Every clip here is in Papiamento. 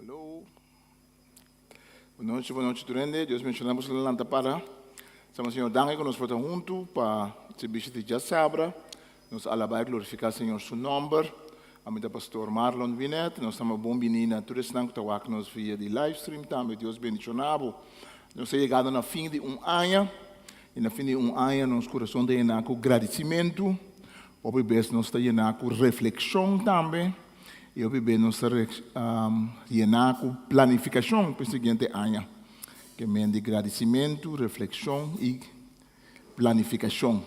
Hallo. Bon nochi, bon nochi tur hende. Dios bendiciona boso na lanta para. Estamos Señor danki cu nos por ta hunto pa servicio di djasabra. Nos alaba y glorifica Señor su nomber. Ami ta Pastor Marlon Winet. Nos ta bon bini na tur esnan cu ta wak nos via di livestream tambe. Dios bendiciona bo. Nos ta yegando na fin di un aña. Y na fin di un aña nos curason ta yena cu gradicimento. Hopi bes nos ta yena cu reflexion tambe. Y hopi bes nos ta yena cu planificacion pa e siguiente aña. Ke men di gradicimento, reflexion y planificacion.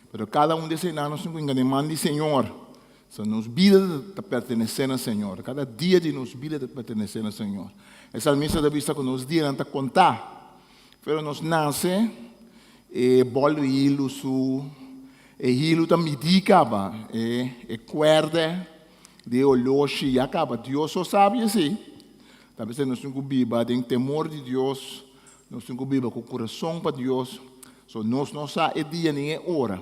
Pero cada un di eseinan nos tin cu hinga den man di Señor. So nos bida ta pertenece na Señor. Cada dia di nos bida ta pertenece na Señor. E salmista ta bisa cu nos dianan ta conta. Pero nos nace, e bol di hilu su, e hilu ta midi caba, e e cuerde di e oloshi ya caba. Dios so sabi esey. Ta bisa nos tin cu biba den temor di Dios, nos tin cu biba cu curason pa Dios. So nos no sa e dia ni e ora.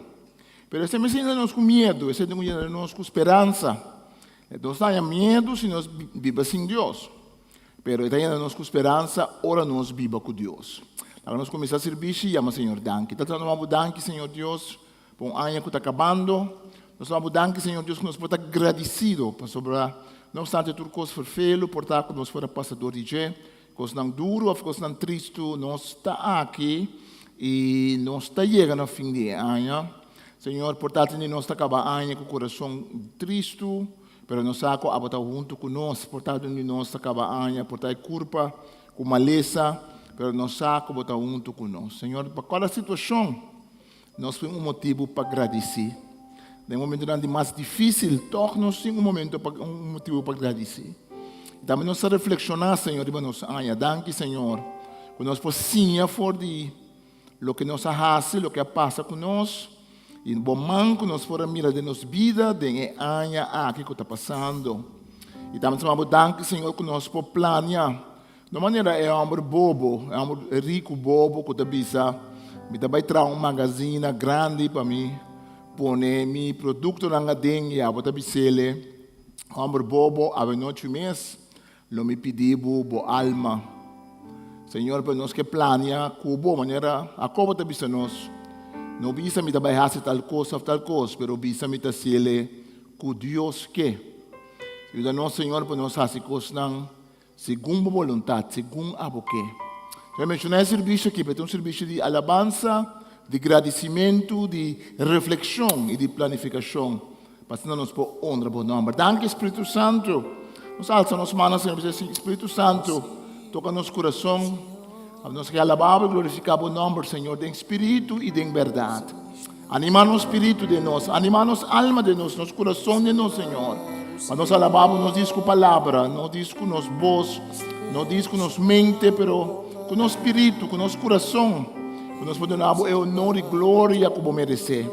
Pero esey mester yena nos cu miedo, esey tin cu yena nos cu speransa. Nos ta haña miedo si nos biba sin Dios. Pero e ta yena nos ku speransa ora nos biba ku Dios. Laga nos kuminsá sirbishi i yama Señor danki. Tata, nos ta bo danki, Señor Dios, pa un aña ku ta kabando. Nos ta bo danki, Señor Dios, ku nos por ta gradisido pasobra no opstante tur kos ferfelu por ta ku nos por a pasa dor di dje, kosnan duru òf kosnan tristu, nos ta aki i nos ta yega na fin di e aña. Señor, por ta tende nos ta kaba aña ku kurason tristu. Pero nos sa ku abo ta huntu ku nos, por ta dun di nos ta kaba aña, por ta e kurpa ku malesa, pero nos sa ku bo ta huntu ku nos. Señor, pa kada situashon nos tin un motibu pa gradisí. Den momentunan di mas difísil, tòg nos tin un momento pa un motibu pa gradisí. I tambe nos ta reflekshoná, Señor, riba nos aña. Danki, Señor, ku nos por siña for di Loke nos a hasi, loke a pasa ku nos, i bo man ku nos por a mira den nos bida den e aña aki ku ta pasando. I tambe ta bo danki, Señor, ku nos por plania. No manera e hòmber bobo, e hòmber riku bobo ku ta bisa, Mi ta bai traha un magazina grandi pa mi pone mi produktonan aden i abo ta bis'el, Hòmber bobo, awenochi mes Lo mi pidi bo bo alma. Señor, pero nos ke plania ku bo, manera Jacobo ta bisa nos, No bisa mi ta bai hasi tal kos òf tal kos, pero bisa mi ta hasiel ku Dios ke. Yuda nos, Señor, pa nos hasi kosnan segun bo boluntat, segun abo ke. Mi a menshoná e sirbisio aki, pero ta un sirbisio di alabansa, di gradisimentu, di reflekshon i di planifikashon. Pa asina nos por honra bo nomber. Danki Spiritu Santu. Nos alsa nos mannan Señor bisa Spiritu Santu toka nos kurason. Nos ke alabá bo i glorifiká bo nomber Señor den spiritu i den bèrdat. Animá nos spiritu den nos, animá nos alma den nos, nos kurason den nos Señor. Pa nos alabá bo no dis ku palabra, no dis ku nos bos, no dis ku nos mente, pero ku nos spiritu, ku nos kurason, ku nos por duna bo e honor i gloria ku bo meresé.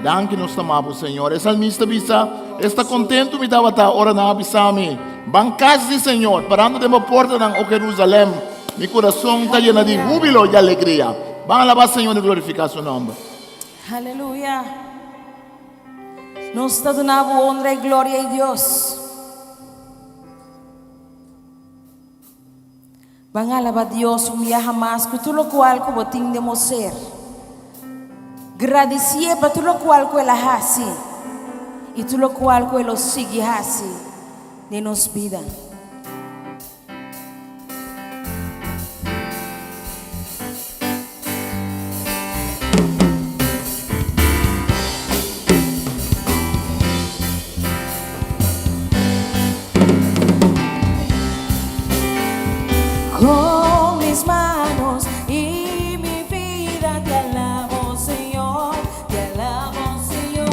Danki nos ta mabo, Señor. E salmista bisa, Esta kontentu mi tabata ora nan a bisa mi, Ban kas di Señor, parando den bo portanan, o Jerusalèm. Mi kurason ta yena di húbilo i alegria. Ban alabá Señor i glorifiká su nòmber. Aleluya. Nos ta duna bo honra i gloria i Dios. Ban alaba Dios un biaha mas ku tur lokual ku bo tin den bo ser. Gradisié pa tur lokual ku el a hasi i tur lokual ku e lo sigui hasi den nos bida. Con mis manos y mi vida te alabo, Señor, te alabo, Señor.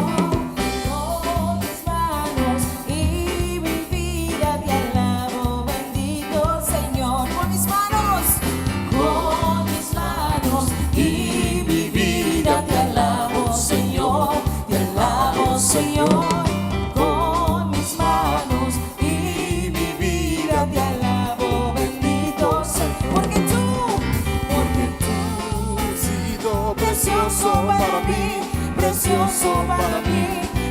Con mis manos y mi vida te alabo, bendito Señor. Con mis manos, con mis manos y mi vida te alabo, Señor, te alabo, Señor. Con mis manos y mi vida te alabo, bendito Señor. Porque tú, porque tú has sido precioso para mí, precioso para mí,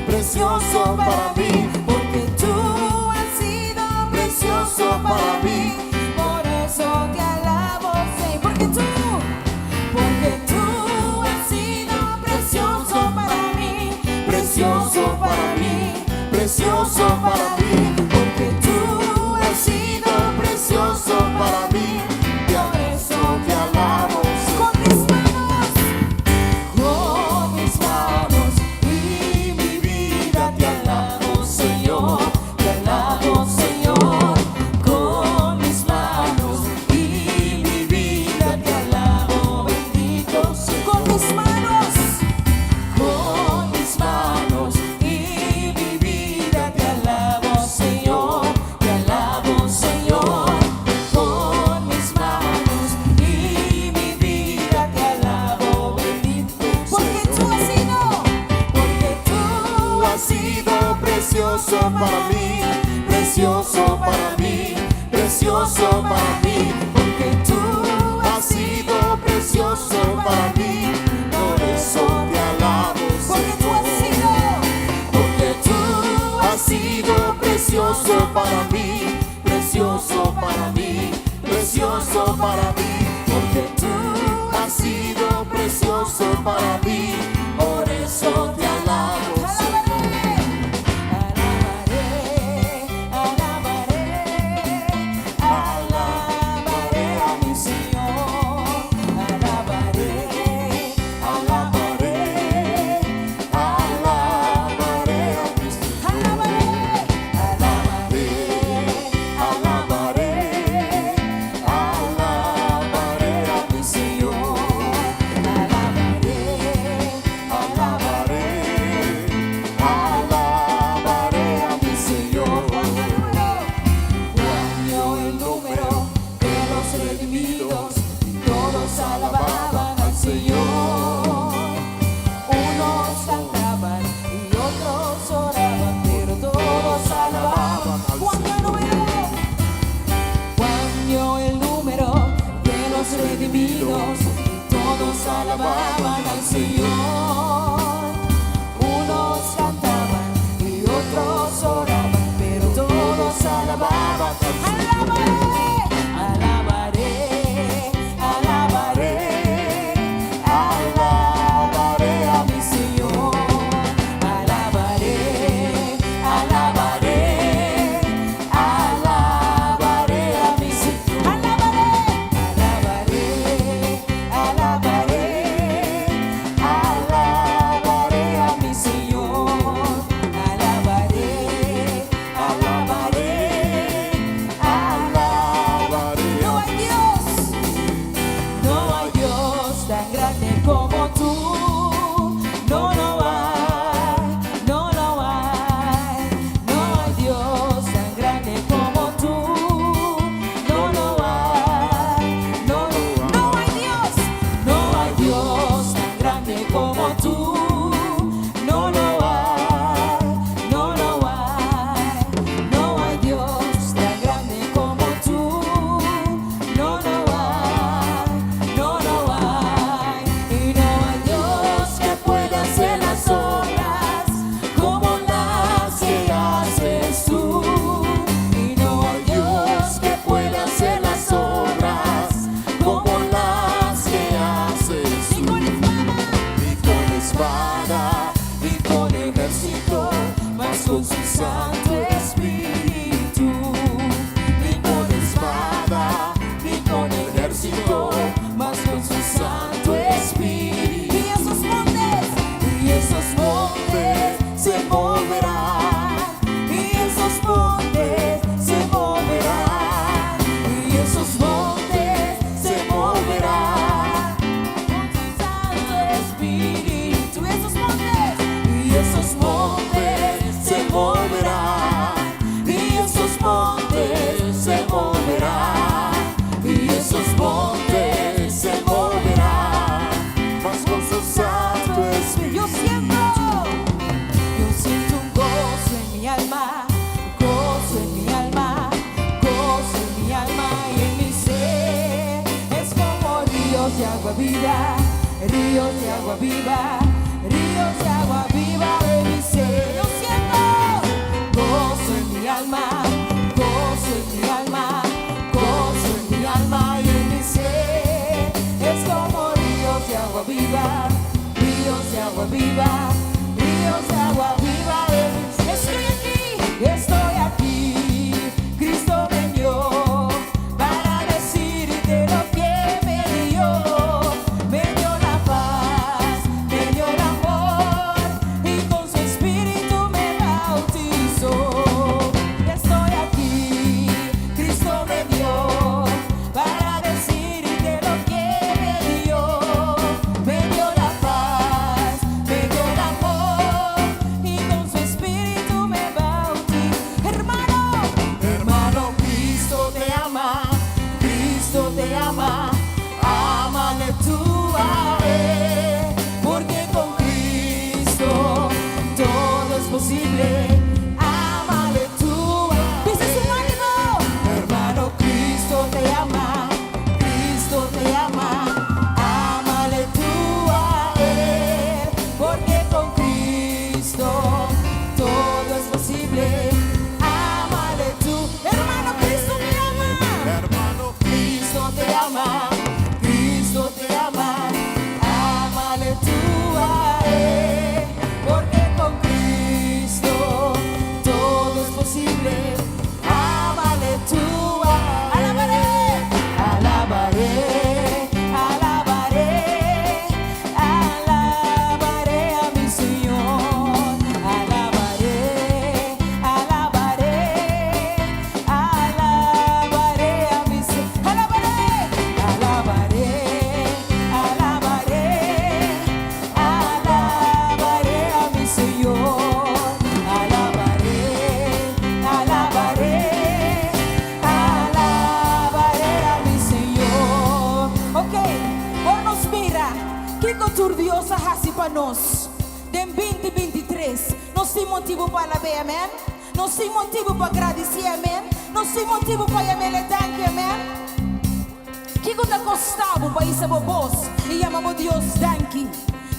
precioso para mí. Porque tú has sido precioso para mí. para mi. Por eso te alabo, Señor, porque tú, porque tú has sido precioso para mí, Precioso para mí, precioso para mí. Porque tú Has sido precioso para mí. Por eso Te alabo, con mis manos, con mis manos y mi vida te alabo, Señor, te alabo, Señor. Con mis manos y mi vida te alabo, bendito. Con mis manos, con mis manos y mi vida te alabo, Señor, te alabo, Señor. Con mis manos y mi vida te alabo, bendito. Porque tú has sido, porque tú Has sido precioso para mí, precioso para mí, precioso para mí. Porque tú Has sido precioso para mí, por eso te alabo, Porque tú has Señor. sido, Porque tú has sido precioso para mí, precioso para mí, precioso para mí. Porque tú Has sido precioso para mí, por eso te alabo, Señor. Alabaré, alabaré, alabaré a mi Señor. Alabaré, Alabaré, alabaré a mi Señor. alabaré, Alabaré, alabaré a mi Señor. Alabaré, Alabaré, alabaré a mi Señor. Juan vio el número de los redimidos y todos alababan al Señor. Unos cantaban y otros oraban, pero todos alababan. Juan vio el número, Juan vio el número de los redimidos y todos alababan al Señor. Unos cantaban y otros oraban, pero todos alababan. Alabaré, alabaré, Alabaré alabaré a mi Señor. Alabaré, alabaré, alabaré a mi Señor. Alabaré, alabaré, alabaré, alabaré a mi Señor. Alabaré, alabaré, Alabaré. No hay Dios, no hay Dios tan grande como tú. No lo hay, no lo hay. No hay Dios tan grande como tú. No lo hay, no, no hay Dios, no hay Dios tan grande como tú. No lo hay, no lo hay. No hay Dios tan grande como tú. No lo hay, no lo hay. Y no hay Dios que pueda hacer las obras como las que haces tú. Y no hay Dios que pueda hacer las obras como las que haces ni con espada, ni con espada, ni con ejército, mas con su Santo Espíritu. ni con espada, Ni con ejército, mas con su Santo Espíritu. Y esos montes, y esos montes se moverán, y esos montes se moverán, y esos montes se moverán. Con su Santo Espíritu, y esos montes, y esos montes se moverán, y esos montes se moverán, y esos montes se moverán. mas con su Santo Espíritu. Yo siento un gozo en mi alma, gozo en mi alma, gozo en mi alma y en mi ser. Es como ríos de agua viva, ríos de agua viva, ríos de agua viva en mi ser. Yo siento gozo en mi alma, gozo en mi alma. agua viva, ríos de agua viva, ríos de agua viva. Estoy aquí, estoy aquí, Cristo me envió para decirte lo que me dio. Me dio la paz, me dio el amor y con su espíritu me bautizó. Estoy aquí, Cristo me dio para decirte lo que me dio. Me dio la paz, me dio el amor y con su espíritu me bautizó. Hermano, hermano, Cristo te ama, Cristo te ama. Ámale tú a él, porque con Cristo todo es posible. Ámale tú. Dice su ánimo. Hermano, Cristo te ama, Cristo te ama. Ámale tú a él, porque con Cristo todo es posible. Ámale tú, hermano, Cristo te ama. Hermano, Cristo te ama, Cristo te ama, ámale tú a él, porque con Cristo todo es posible. Ámale tú a alabaré, alabaré, alabaré, alabaré a mi Señor, alabaré, alabaré, alabaré a mi Señor, alabaré, alabaré, alabaré, alabaré a mi Señor, alabaré, alabaré, alabaré a mi Señor. Ok, ora nos mira, kiko tur Dios a hasi pa nos. Den 2023, nos tin motibu pa alab'é, amèn? Nos tin motibu pa gradisí, amèn? Nos tin motibu pa yam'é danki, amèn? Kiko ta kosta bo pa hisa bo bos i yama bo Dios danki?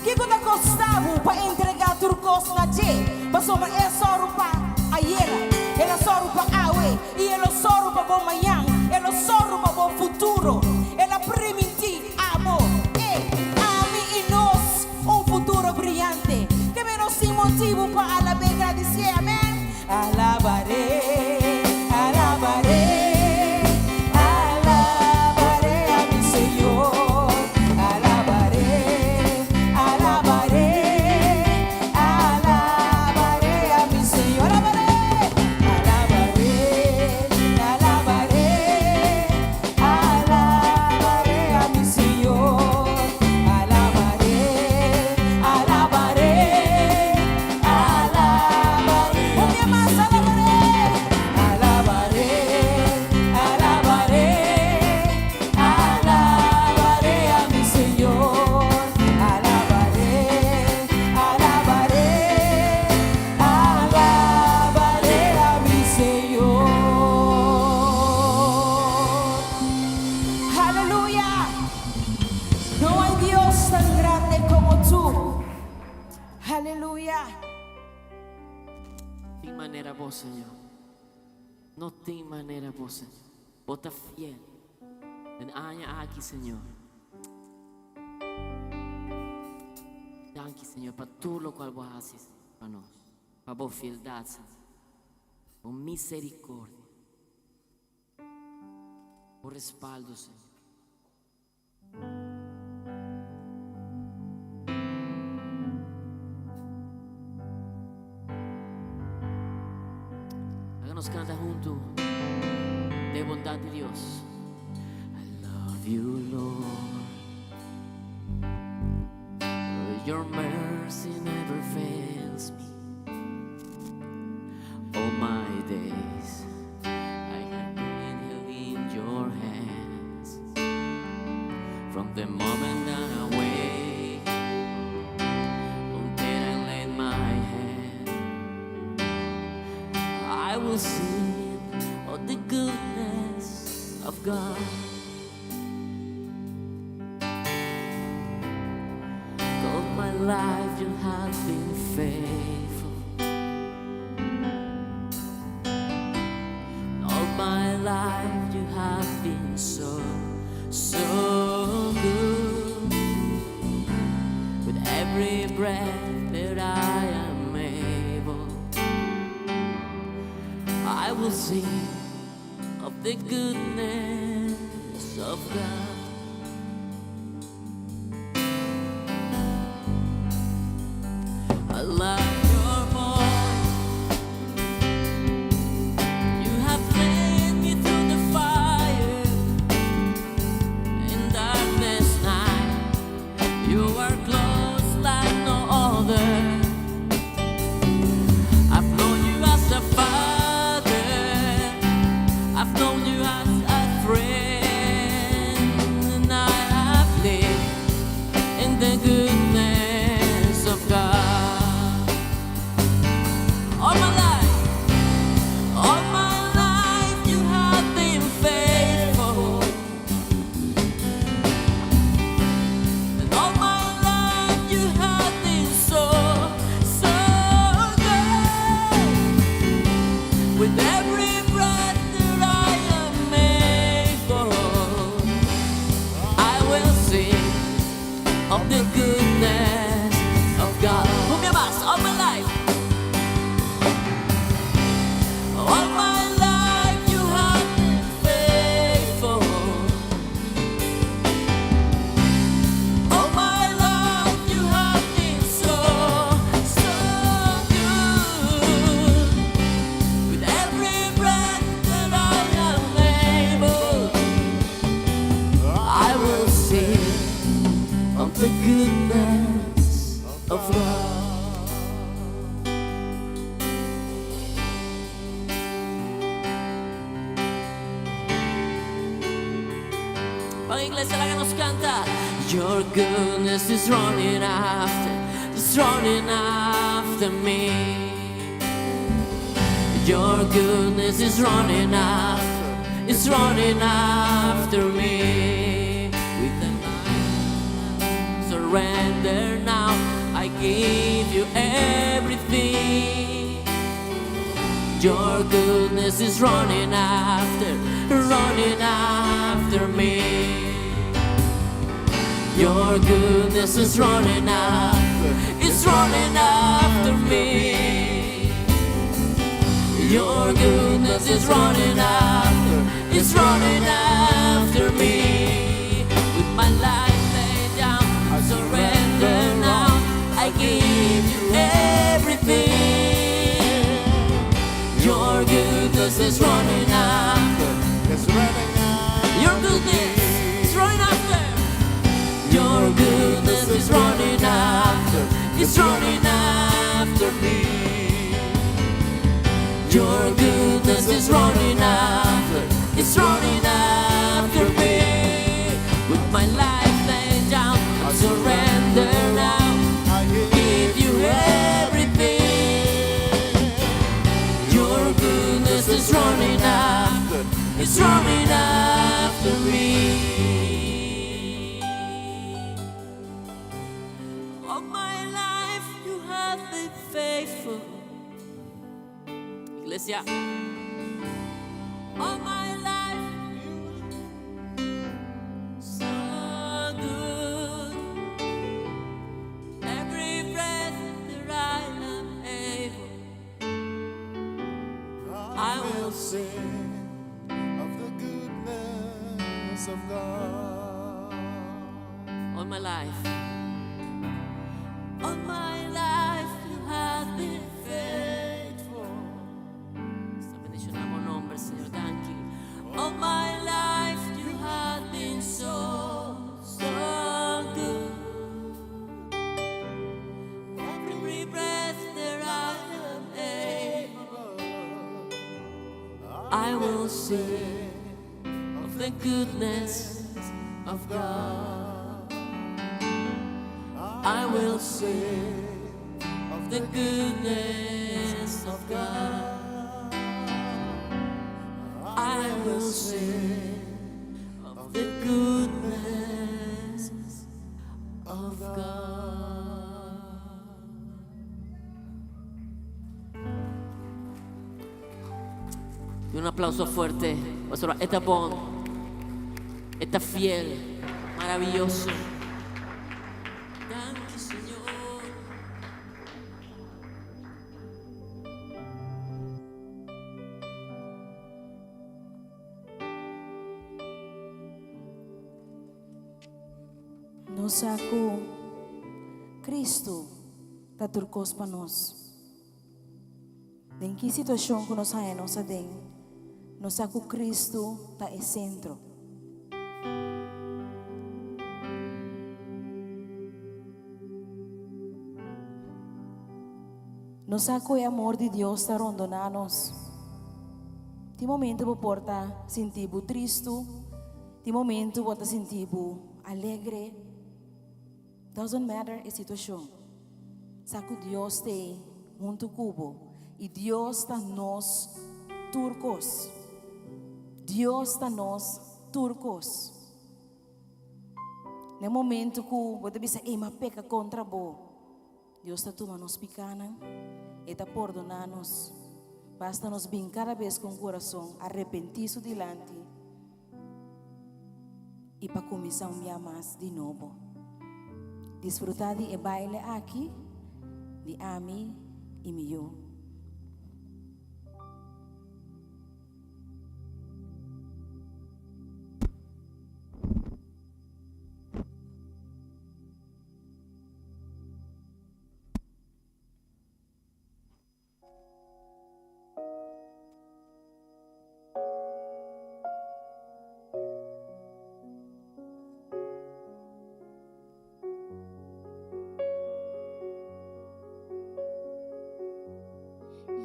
Kiko ta kosta bo pa entregá tur kos na dje? Pasobra e a sòru pa ayera, el a sòru pa awe i e lo sòru pa bo mañan, e lo sòru pa bo futuro. El a primintí abo, e, ami i nos un futuro briante. Ke men nos tin motibu pa alab'é i gradisié, amèn? Alabaré, alabaré, alabaré a mi Señor. Alabaré, alabaré, alabaré a mi Señor. Alabaré, alabaré, alabaré, alabaré a mi Señor. Alabaré, alabaré, alabaré. Un dia mas, alabaré, alabaré, alabaré, alabaré a mi Señor. Alabaré, alabaré, alabaré a mi Señor. Aleluya. No hay Dios tan grande como tú. Aleluya. Tin manera bo, Señor. No tin manera bo, Señor. Bo ta fiel. Den aña aki, Señor. Danki, Señor, pa tur loke bo a hasi pa nos. Pa bo fieldat, Señor. Bo miserikòrdia. Bo respaldo, Señor. Nos kanta huntu di bondat di Dios. I love you, Lord. Your mercy never fails me. All my days I have been held in your hands. From the moment that I wake until I lay my head, I will sing of the goodness of God. All my life you have been faithful. All my life you have been so, so good. breath that I am able, I will sing of the goodness of God. I love your voice. You have led me through the fire in darkness night. You are close like no other. I've known you as a father. I've known you as a friend, and I have lived in the goodness of God. All my life, all my life, you have been faithful. And all my life, you have been so, so good. With every breath that I am able, I will sing of the goodness of God. Cumbia más, all my life. All my life you have been faithful. All my life you have been so, so good. With every breath that I am able, I will sing of the goodness of God. Van iglesia la que nos canta. Your goodness is running after, is running after me. Your goodness is running after, it's running after me. With the life surrender now, I give you everything. Your goodness is running after, running after me. Your goodness is running after, it's running after me. Your goodness is running after, it's running after me. With my life laid down, I surrender now. I give you everything. Your goodness is running after. It's running after Your goodness is running after. Your goodness is running after. It's running after me. Your goodness is running after. It's running after me. With my life laid down, I surrender now. I give Give you everything. Your goodness is running after, it's running after me. All my life you have been faithful. Iglesia. All my life, so good. Every breath that I am able, I will sing of the goodness of God. all my life. All my life you have been faithful. Esta bendicionamos nombre, Señor. Thank you. All my life you have been so, so good. Every breath that I am able, I will sing of the goodness of God. I will sing of the goodness of God. I will sing of the goodness of God. Y un aplauso fuerte. Pastor, esta bon, esta fiel, maravilloso. Thank you, Señor. Nos sa ku Kristu ta tur kos pa nos. Den ki situashon ku nos haña nos aden, nos sa ku Kristu ta e sentro. Nos sa ku e amor di Dios ta rondoná nos. Tin momento bo por ta sinti bo tristu, tin momento bo ta sinti bo alegre. Doesn't matter e situashon. Sa ku Dios ta ei huntu ku bo i Dios ta nos tur kos. Dios ta nos tur kos. Na e momento ku bo ta bisa, Ey, mi a peka kontra bo. Dios ta tuma nos pikánan, E ta pordoná nos. Basta nos bin kada bes ku un kurason arepentí Su dilanti i pa kuminsá un bia mas di nobo. Disfrutá di e baile aki di ami i mi yu.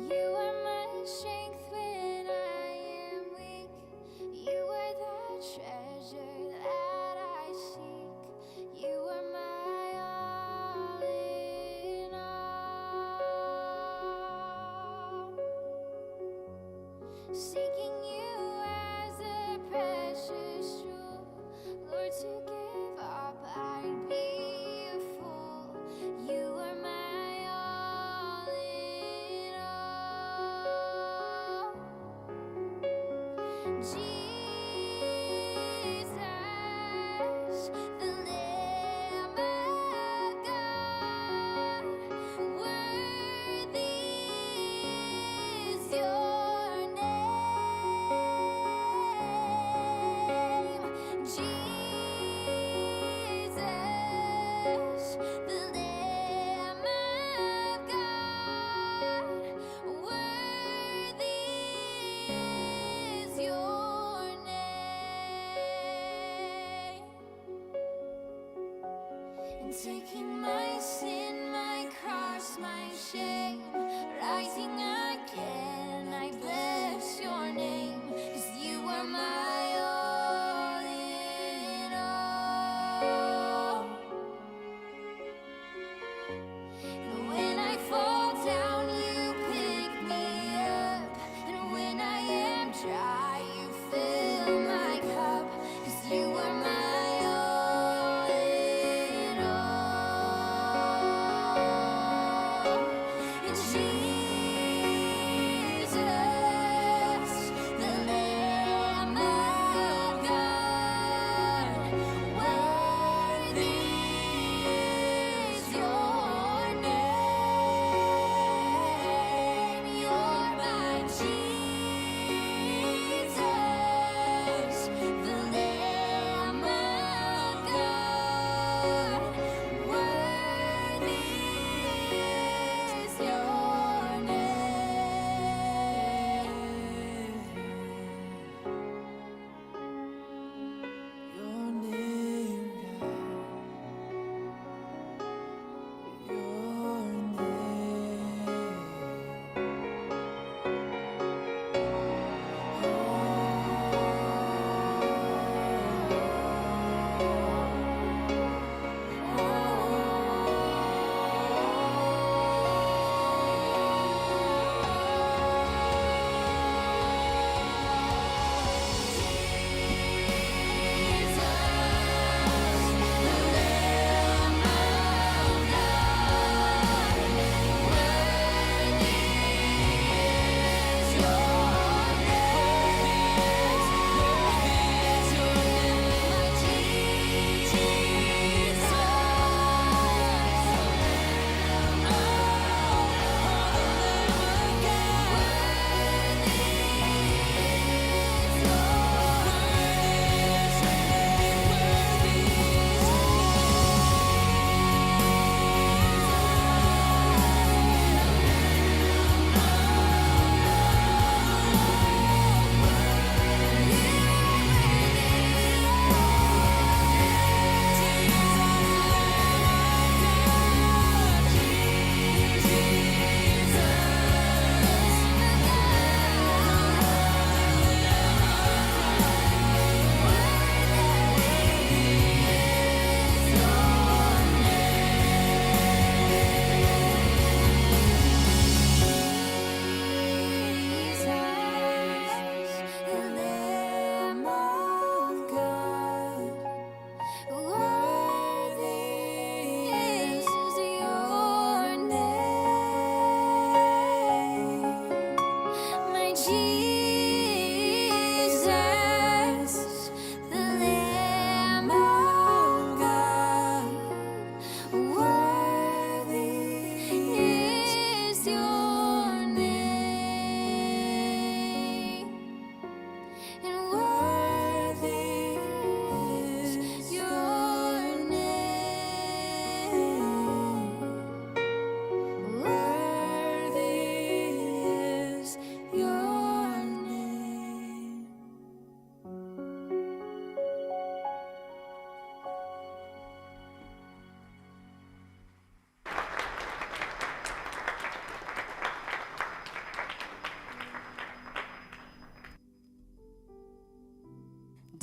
You are my strength when I am weak. You are the treasure that I seek. You are my all in all. Seeking you as a precious jewel, Lord, to give up, I'd be a fool. You are my all in all. Jesus, the Lamb of God, worthy is your name. Jesus, the Lamb of God, worthy is your name. And taking my sin, my cross, my shame, rising again, I bless your name, 'Cause you are my all in all. And when I fall down, you pick me up. And when I am dry, you fill my cup. 'Cause you are my all in all. And Jesus,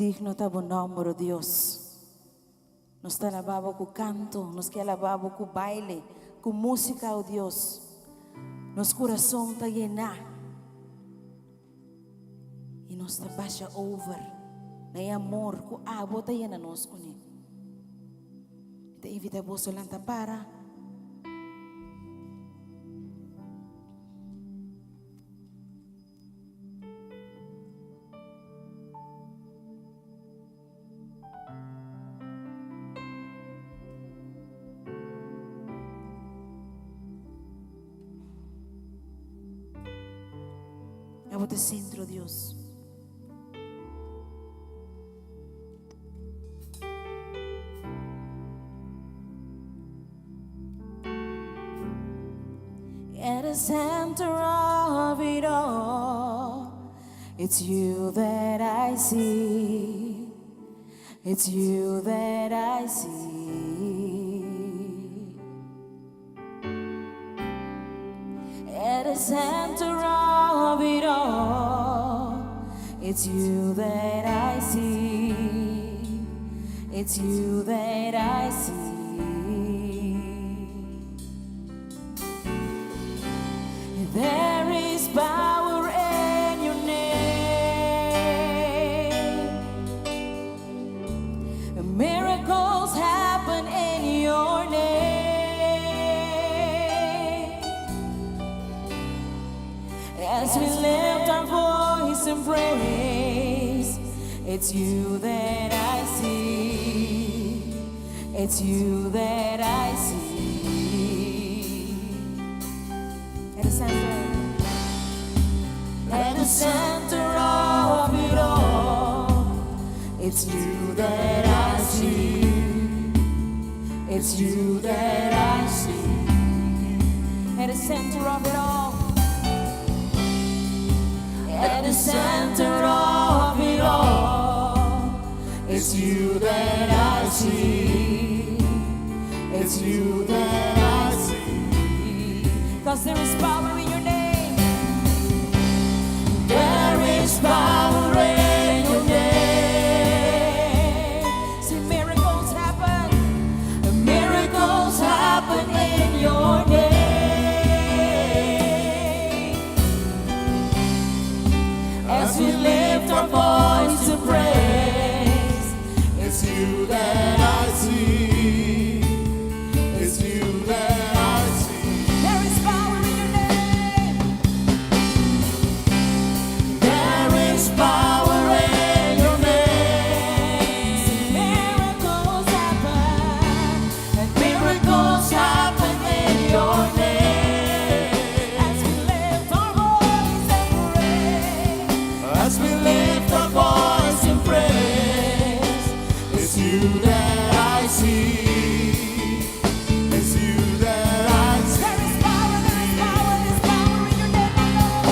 Digno ta bo nòmber, o Dios. Nos ta alabá bo ku kanto, nos ke alabá bo ku baile, ku músika, o Dios. Nos kurason ta yená i nos ta basha over na e amor ku abo ta yena nos kuné. Mi ta invitá boso lanta para. Abo ta centro, Dios. At the center of it all, it's you that I see. It's you that I see. At the center of it all, it's you that I see. It's you that I see. There is power in your name. Miracles happen in your name. As we lift our voice in praise, it's you that I see. It's you that I see. At the center, at the center of it all, it's you that I see. It's you that I see. At the center of it all. At the center of it all, it's you that I see. It's you that I see. Cause there is power in your name. There is power in your name. See miracles happen. Miracles happen in your name. As we lift our voice to praise, It's you that I see. It's you that I see. there is power in your name. There is power in your name. See miracles happen, and Miracles happen in your name. As we lift our voice and praise, As we lift our voice in praise, it's you that I see. It's you that I see. there is power, there is power, there is power in your name, Lord.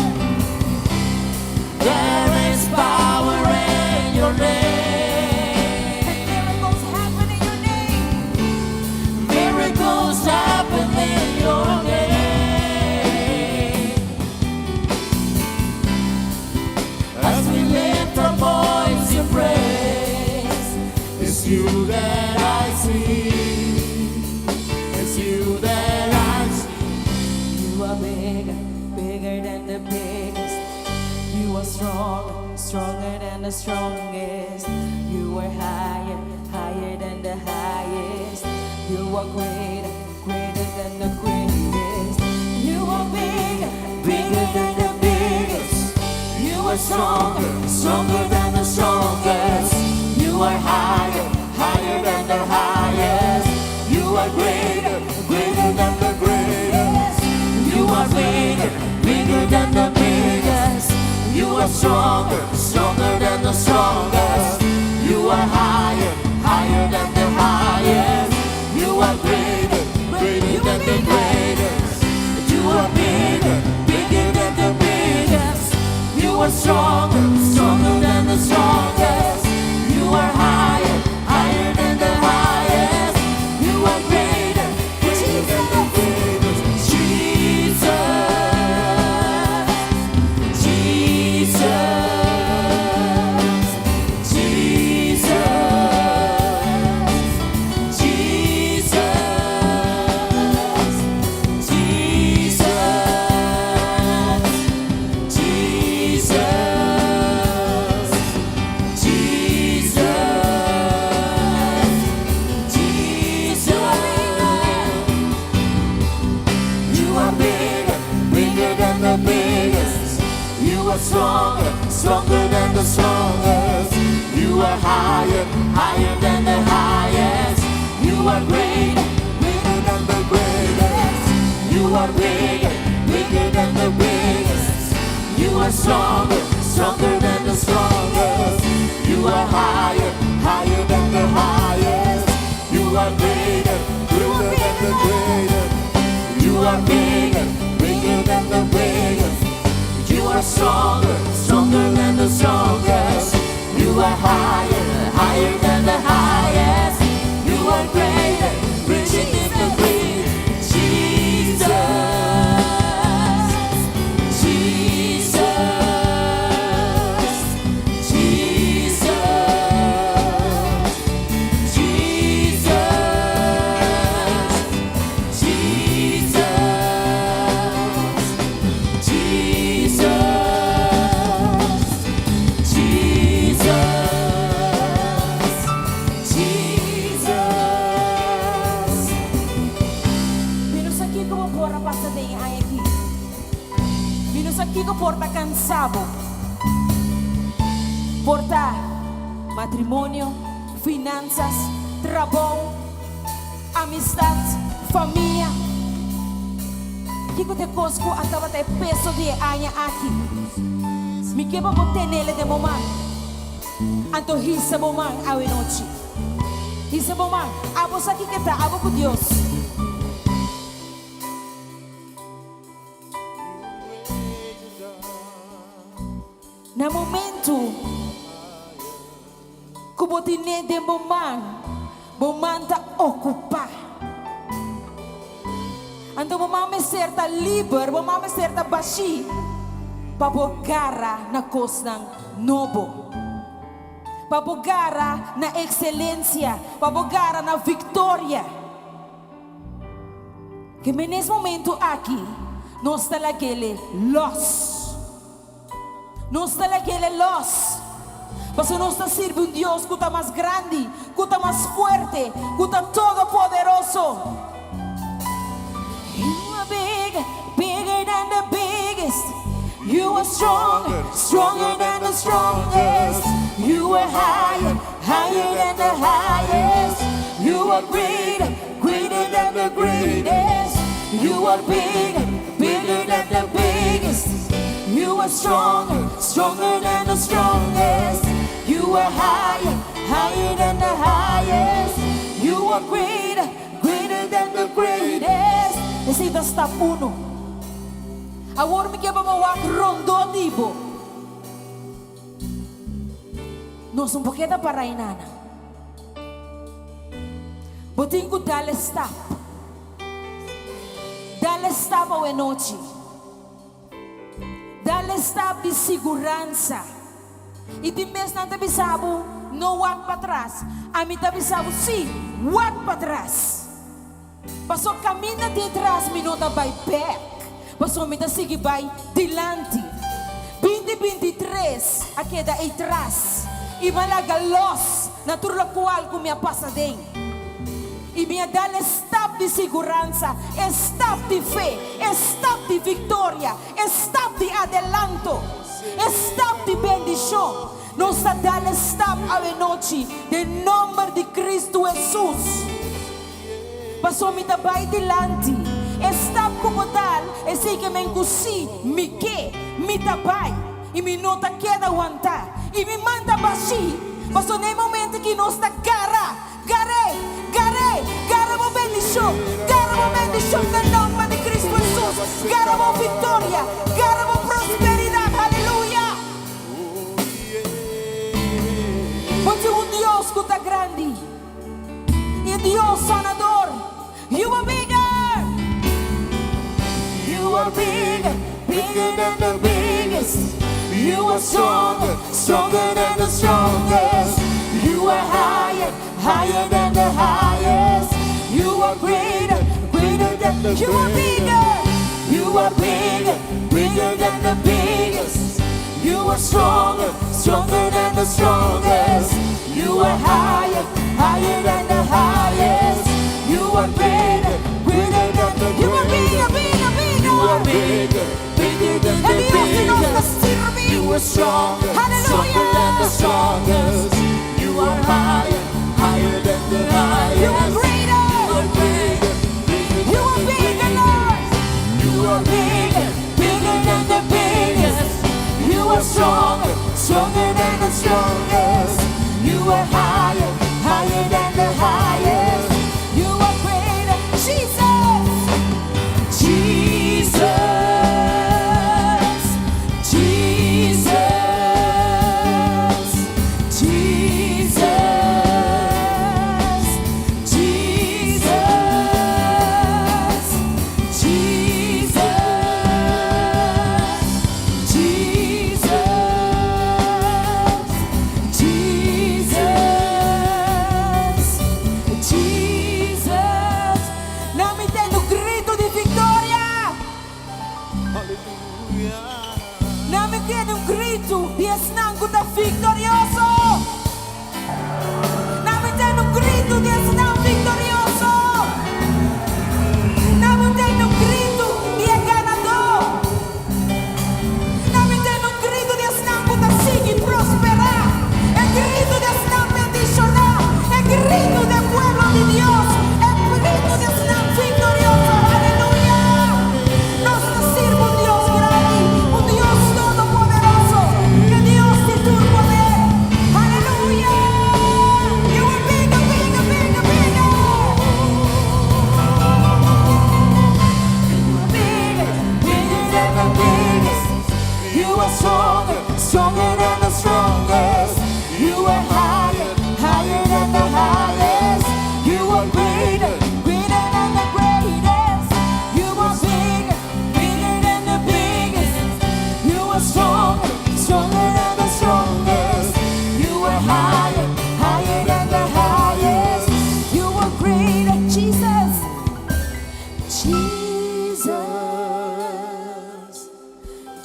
There is power in your name. And miracles happen in your name. Miracles happen in your name. As we lift our voice in praise, it's you that I see. It's you that I see. You are bigger, bigger than the biggest. You are strong, stronger than the strongest. You are higher, higher than the highest. You are greater, greater than the greatest. You are bigger, bigger than the biggest. You are stronger, stronger than the strongest. You are higher, higher than the highest. You are greater, greater than the greatest. You are bigger, bigger than the biggest. You are stronger, stronger than the strongest. You are higher, higher than the highest. You are greater, greater than the greatest. You are bigger, bigger than the biggest. You are stronger, stronger than the strongest. You are higher, higher than the highest. You are greater, greater than the greatest. Jesus, Jesus, Jesus. You are stronger, stronger than the strongest. You are higher, higher than the highest. You are greater, greater than the greatest. You are bigger, bigger than the biggest. You are stronger, stronger than the strongest. You are higher, higher than the highest. You are greater, greater than the greatest. You are bigger, bigger than the biggest. You are stronger, stronger than the strongest. You are higher, higher than the highest. You are greater, greater than the greatest. Jesus, Jesus, Jesus, Jesus, Jesus, Jesus, Jesus, Jesus. Mi no sa kiko bo por a pasa den aki. Mi no sa kiko por ta kansa bo. Por ta matrimonio, finansas, trabou, amistat, famia. Kiko ta e kos ku a tabata e peso di aña aki. Mi ke pa bo tene den bo man. Anto hisa bo man awe nochi. Hisa bo man. Abo sa kiko ta, abo ku Dios. Na momento ku bo tene den bo man, bo man ta okupá. Anto bo man mester ta liber, bo man mester ta bashí, pa bo gara na kosnan nobo. Pa bo gara na ekselensia, pa bo gara na viktoria. Ku na e momento aki, nos ta lag'é los. Nos ta lag'é los. Pasobra nos ta sirbi un Dios ku ta mas grandi, ku ta mas fuerte, ku ta todopoderoso. You are big, bigger than the biggest. You are strong, stronger than the strongest. You are higher, higher than the highest. You are greater, greater than the greatest. You are bigger, bigger than the biggest. You are stronger, stronger than the strongest. You are higher, higher than the highest. You are greater, greater than the greatest. Esei ta stap 1. Awor mi ke pa wak rondó di bo. Nos no por keda para einan. Bo tin ku dal stap. Dal stap awe nochi. Dal stap di siguransa. I tin bes nan ta bisa bo, no wak patras. Ami ta bisa bo, si, wak patras. Paso kaminda di atras mi no ta bai back. Paso mi ta sigui bai dilanti. 2023 a keda atras. I m'a laga los na tur lokual ku mi a pasa den. I mi a dal stap di siguransa, stap di fe, stap di viktoria, stap di adelanto, stap di bendishon. Nos ta dal stap awe nochi, den nòmber di Kristu Hesus. Paso mi ta bai dilanti. Stap ku bo dal, esei ke men ku si, mi ke, mi ta bai. I mi no ta keda wanta. I mi man ta bashí. Paso na momento ku nos ta gara, gar'é, gar'é, gara bo bendishon, gara bo bendishon den nòmber di Kristu Hesus. Gara bo viktoria, gara bo prosperidat, aleluya. Pasobra un Dios ku ta grandi. I Dios sanador. You are bigger. You are bigger, bigger than the biggest. You are stronger, stronger than the strongest. You are higher, higher than the highest. You are greater, greater than the You are bigger. You are bigger, bigger than the biggest. You are stronger, stronger than the strongest. You are higher, higher than the highest. You are greater, greater than the You are bigger, greatest. bigger, bigger. You are bigger, bigger than E the Dios di nos biggest. ta sirbi. You are stronger, stronger than the strongest. You are higher, higher than the highest. You are greater. You are bigger, bigger You are than the bigger, biggest. Lord. You are bigger, bigger than the biggest. You are stronger, stronger than the strongest. You are higher, higher than the highest. You are greater, Jesus. Jesus, Jesus, Jesus, Jesus, Jesus, Jesus, Jesus, Jesus. Laga mi tende un gritu di viktoria. Laga mi tende un gritu di esnan ku ta viktorioso. Laga mi tende un gritu di esnan viktorioso. Laga mi tende un gritu di e ganadó. Laga mi tende un gritu di esnan ku ta sigui prosperá. E gritu di esnan bendishoná. E gritu di pueblo di Dios. E gritu di esnan viktorioso. Aleluya! Nos ta sirbi un Dios grandi, un Dios todopoderoso, ku Dios di tur poder. Aleluya! You are bigger, bigger, bigger, bigger. Bigger, bigger than the biggest. You are stronger, stronger than the strongest. You are higher, higher than the highest. You are greater, greater than the greatest. You are bigger, bigger than the biggest. You are stronger, stronger than the strongest. You are higher, higher than the highest. You are greater, Jesus. Jesus.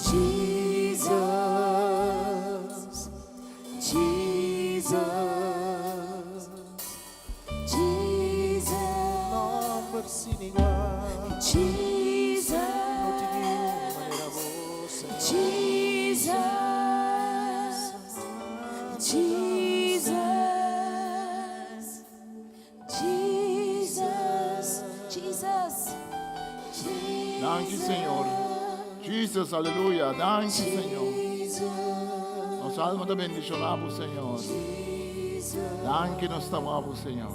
Jesus. Jesus. Jesus. Jesus. Jesus. Jesus. Jesus. Jesus. Danki, Señor. Jesus, aleluya. Danki, Señor. Nos alma ta bendishoná, Señor. Danki, nos ta ama, Señor.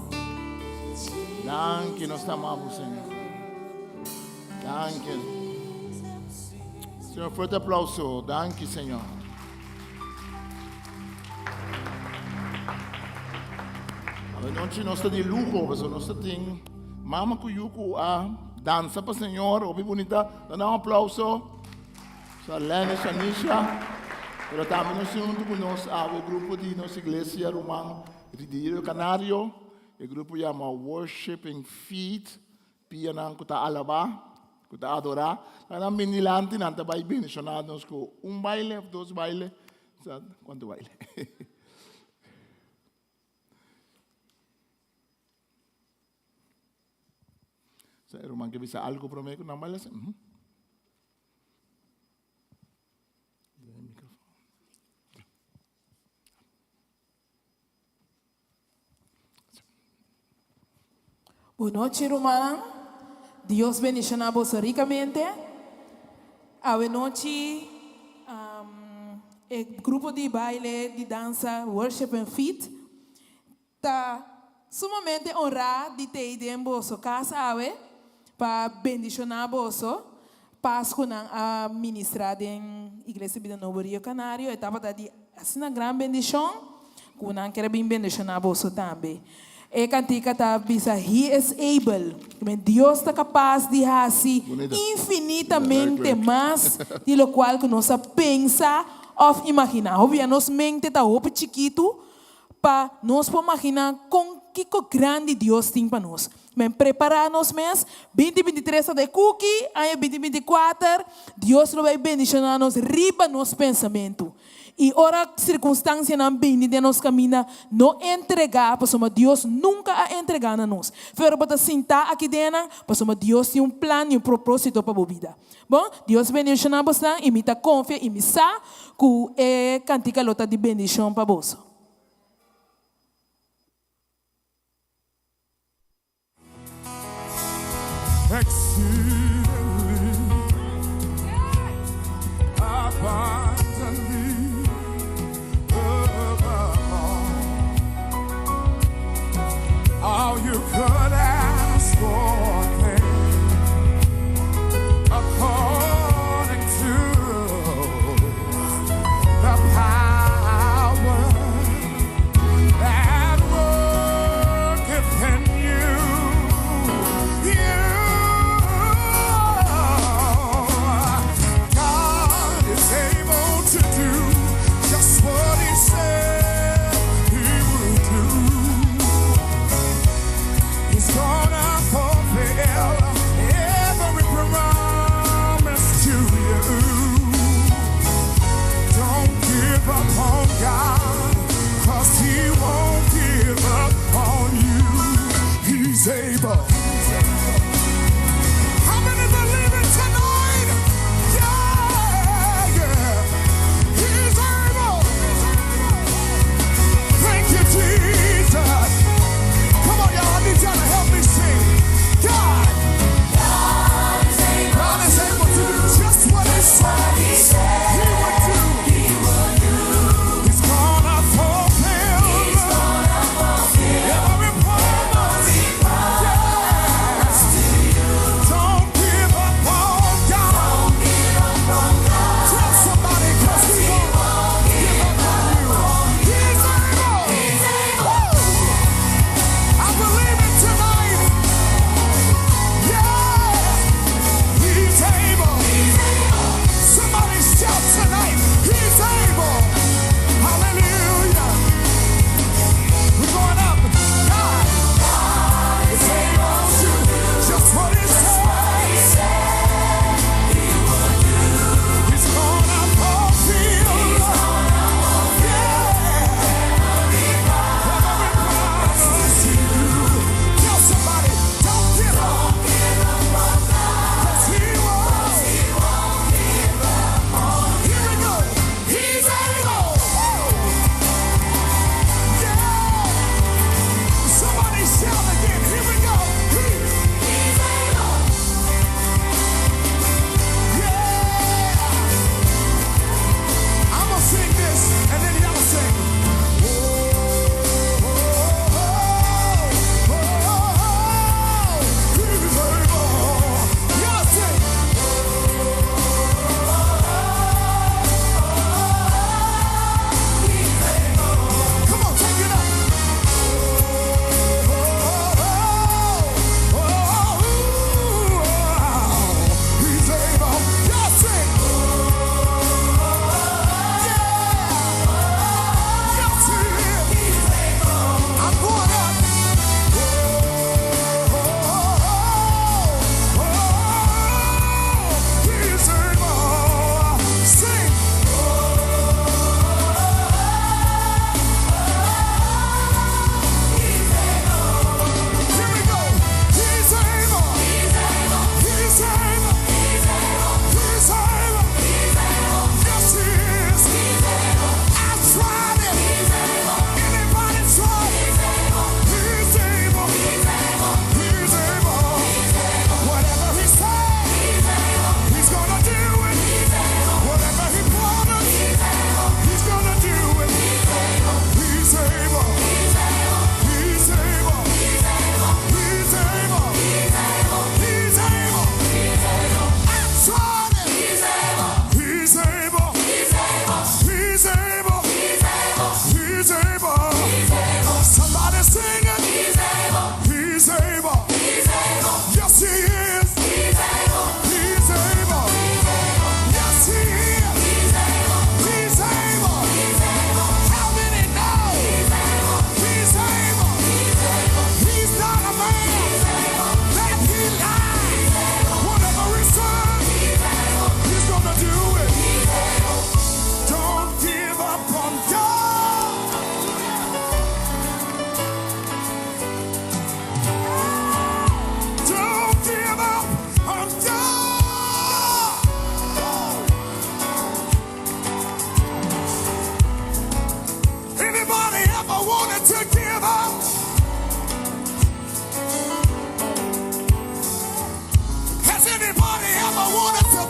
Danki, nos ta ama, Señor. Danki. Señor, fuerte aplouso. Danki, Señor. Anochi nos ta di luho, pasobra nos tin mama ku yu ku a dansa pa Señor, hopi bunita. Duna un aplouso. Sarlene, Shanisha. Pero tambe nos tin huntu ku nos awe grupo di nos iglesia ruman di Rio Canario. E grupo yama Worshiping Feet. Pianan ku ta alabá, ku ta adorá. Nan bini dilanti, nan ta bai bendishoná nos ku un baile òf dos baile. Sa kuantu baile? Sa e ruman ke bisa algu promé ku nan baile asina? Mhm. Bon nochi rumannan. Dios bendiciona boso ricamente. Awe nochi e grupo di baile di dansa Worship and Feet ta sumamente honra di tei den boso cas awe pa bendiciona boso. Pascu nan a ministra den Iglesia Bida Nobo Rio Canario e tabata di asina gran bendicion cu nan kier a bin bendiciona boso tambe. E cantica ta bisa He is able, Dios ta capaz di haci infinitamente mas di locual cu nos a pensa of imagina. Hopi bia nos mente ta hopi chikitu pa nos por magina kon kiko grandi Dios tin pa nos. Men prepará nos mes, binti 23 ta de kuki, aña binti 24 Dios lo bai bendishoná nos riba nos pensamentu. I ora sirkunstansianan bini den nos kaminda, no entregá, pasobra Dios nunka a entregá na nos. Pero bo ta sintá aki dennan, pasobra Dios tin un plan i un propósito pa bo bida. Bon, Dios bendishoná bosnan i mi ta konfia i mi sa ku e kantika lo ta di bendishon pa boso.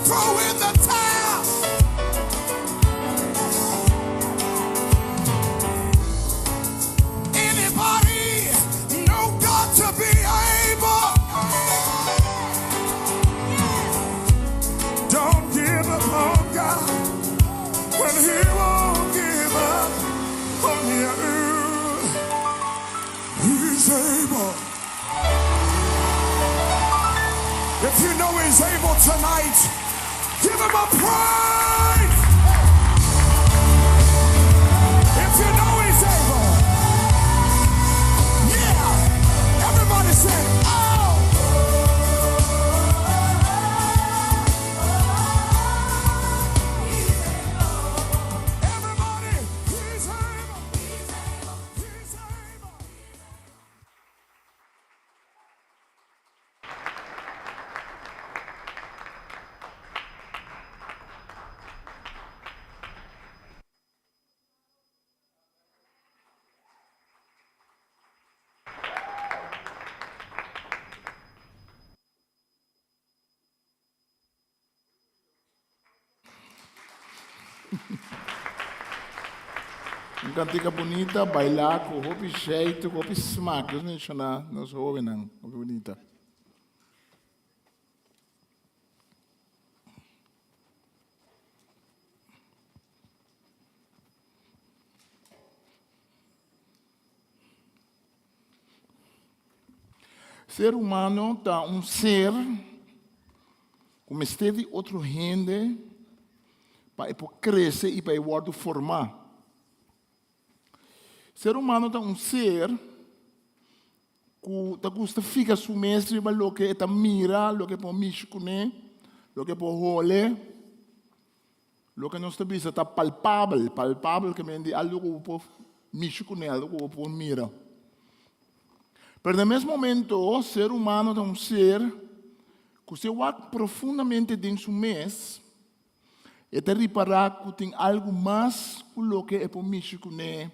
Throw in the towel. Anybody know God to be able? Don't give up on God when He won't give up on you. He's able. If you know He's able tonight, give Him a praise. If you know He's able, yeah. Everybody say, oh. Everybody, He's able. He's able. Un kantika bunita, bailá ku hopi jeito, ku hopi smak. Dios bendishoná nos hóbennan. Hopi bunita. Ser humano ta un ser ku mester di otro hende pa e por krese i pa e wòrdu formá. Ser humano ta un ser ku ta gusta fika su mes riba loke e ta mira, loke e por mishi kuné, loke e por hole. Loke nos ta bisa ta palpabel, palpabel ke men di algu ku bo por mishi kuné, algu ku bo por mira. Pero na mes momento, ser humano ta un ser ku si e wak profundamente den su mes, e ta ripará ku tin algu mas ku loke e por mishi kuné,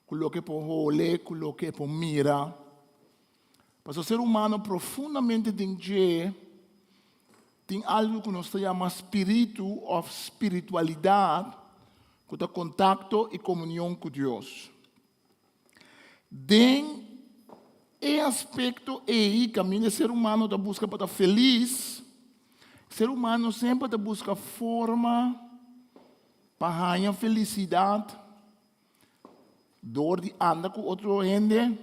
ku loke e por hole, ku loke e por mira. Pasobra ser humano profundamente den dje tin algu ku nos ta yama spiritu òf spiritualidat ku ta kontakto i komunion ku Dios. Den e aspekto ei kaminda e ser humano ta buska pa ta felis, ser humano semper ta buska forma pa haña felisidat Dor di anda ku otro hende,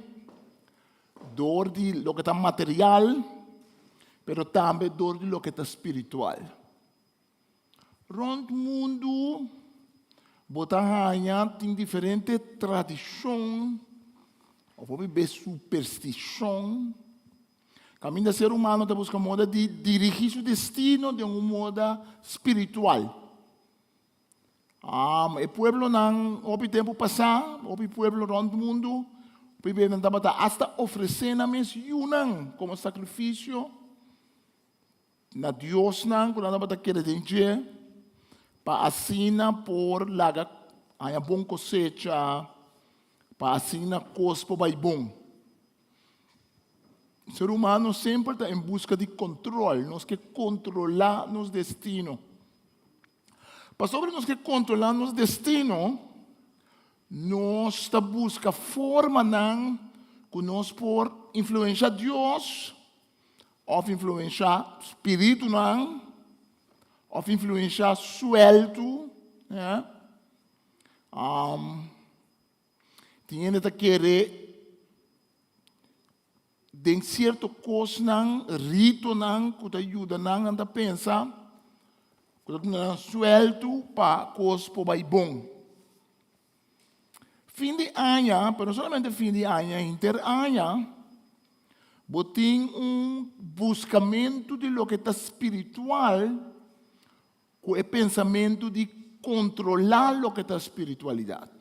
dor di loke ta material, pero tambe dor di loke ta spiritual. Rònt mundu bo ta haña tin diferente tradishon òf hopi bes superstishon. Kaminda ser humano ta buska moda di dirigí su destino den un moda spiritual. E pueblonan hopi tempu pasá, hopi pueblo rònt mundu, hopi bes nan tabata asta ofresé nan mes yunan komo sakrifisio na diosnan ku nan tabata kere den dje, pa asina por laga haña bon kosecha, pa asina kos por bai bon. Ser humano semper ta en buska di kontrol, nos ke kontrolá nos destino. Pasobra nos ke kontrolá nos destino, nos ta buska formanan ku nos por influenshá Dios òf influenshá spiritunan òf influenshá suèltu. Tin hende ta kere Den sierto kosnan, ritonan ku ta yuda nan, nan ta pensa ku ta duna nan suèltu pa kos por bai bon. Fin di aña, pero no solamente fin di aña, henter aña, bo tin un buskamentu di loke ta spiritual ku e pensamentu di kontrolá loke ta spiritualidat.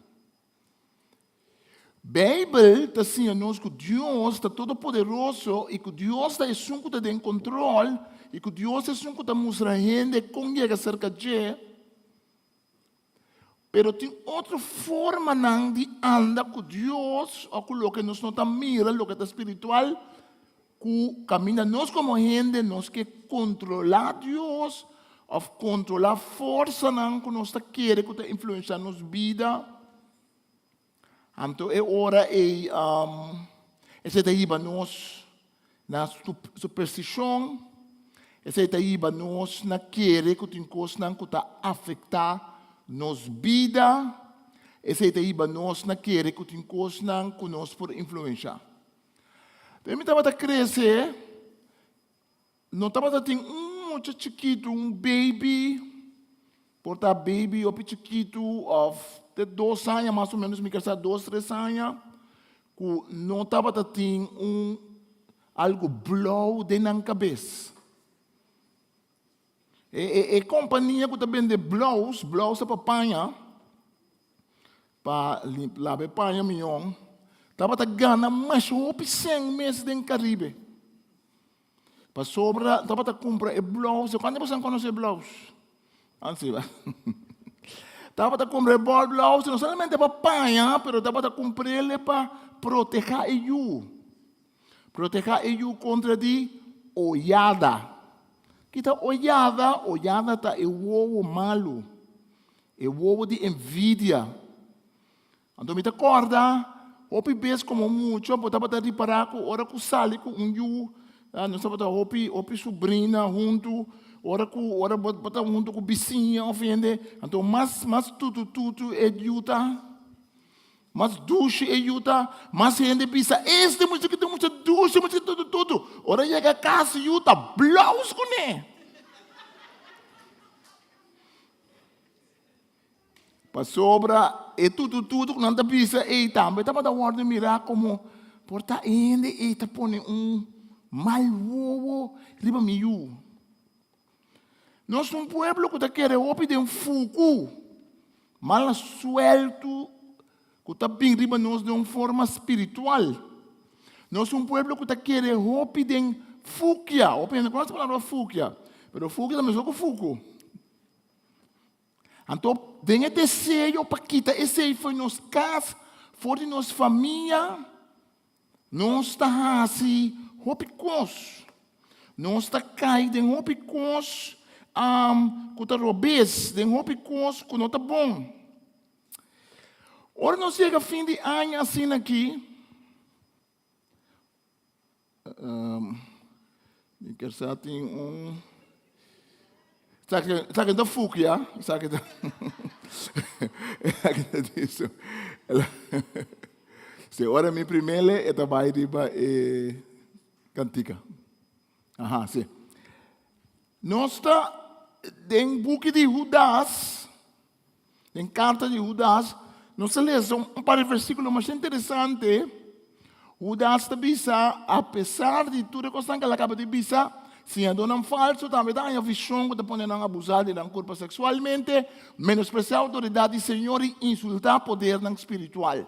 Beibel ta siña nos ku Dios ta todopoderoso i ku Dios ta esun ku ta den kontrol i ku Dios ta esun ku ta mustra hende kon yega serka dje. Pero tin otro formanan di anda ku Dios òf ku loke nos no ta mira, loke ta spiritual, ku kaminda nos komo hende nos ke kontrolá Dios. òf kontrolá forsanan ku nos ta kere ku ta influensiá nos bida. Anto e ora ei esei ta hiba nos na superstishon, esei ta hiba nos na kere ku tin kosnan ku ta afektá nos bida, esei ta hiba nos na kere ku tin kosnan ku nos por influenshá. Pero mi tabata krese, No tabata tin un mucha chikitu, un baby, por ta baby hopi chikitu of te dos aña mas o menos, mi ker sa dos, tres aña, ku no tabata tin un algu blou den nan kabes. E, e, e kompania ku ta bende blous, blous ta pa paña, pa laba e paña mion, tabata gana masha hopi sèn mes den Karibe. Pasobra tabata kumpra e blous. Kuantu boso konosé blous? Ansi ba. Tabata kumpra e bòl blous no solamente pa paña, pero tabata kumpr'é pa protehá e yu. Protehá e yu kontra di oyada. Kita oyada? Oyada ta e wowo malu, e wowo di envidia. Anto mi ta kòrda hopi bes komo mucha bo tabata ripará ku ora ku sali ku un yu, nos tabata hopi hopi subrina huntu, ora ku ora bo bo ta huntu ku bisiña òf hende, anto mas mas tutu tutu e yu ta, mas dushi e yu ta, mas hende bisa, Este mucha ki ta mucha dushi, mucha tutu tutu. Ora yega kas yu ta blous kuné. Pasobra e tutututu ku nan ta bisa ei tambe tabata wòrdu mirá komo por ta e hende ei ta pone un mal wowo riba mi yu. Nos ta un pueblo ku ta kere hopi den fuku, mala suèltu ku ta bin riba nos den un forma spiritual. Nos ta un pueblo ku ta kere hopi den fukia. Hopi hende konosé e palabra fukia, pero fukia ta meskos ku fuku. Anto, den e deseo pa kita esei for di nos kas, for di nos famia, nos ta hasi hopi kos. Nos ta kai den hopi kos ku ta robes, den hopi kos ku no ta bon. Ora nos yega fin di aña asina aki, Mi kier sa tin un Esaki esaki ta fuki ya esaki ta esaki ta diso Si ora mi primele e ta bai riba e kantika aha si Nos ta den buki di Hudas Den karta di Hudas, nos ta lesa un par di versíkulo masha interesante. Hudas ta bisa, apesar di tur e kosnan ku el a kaba di bisa, siñadónan falsu tambe ta haña vishon ku ta pone nan abusá di nan kurpa seksualmente, menospresiá outoridat di Señor i insultá podernan spiritual.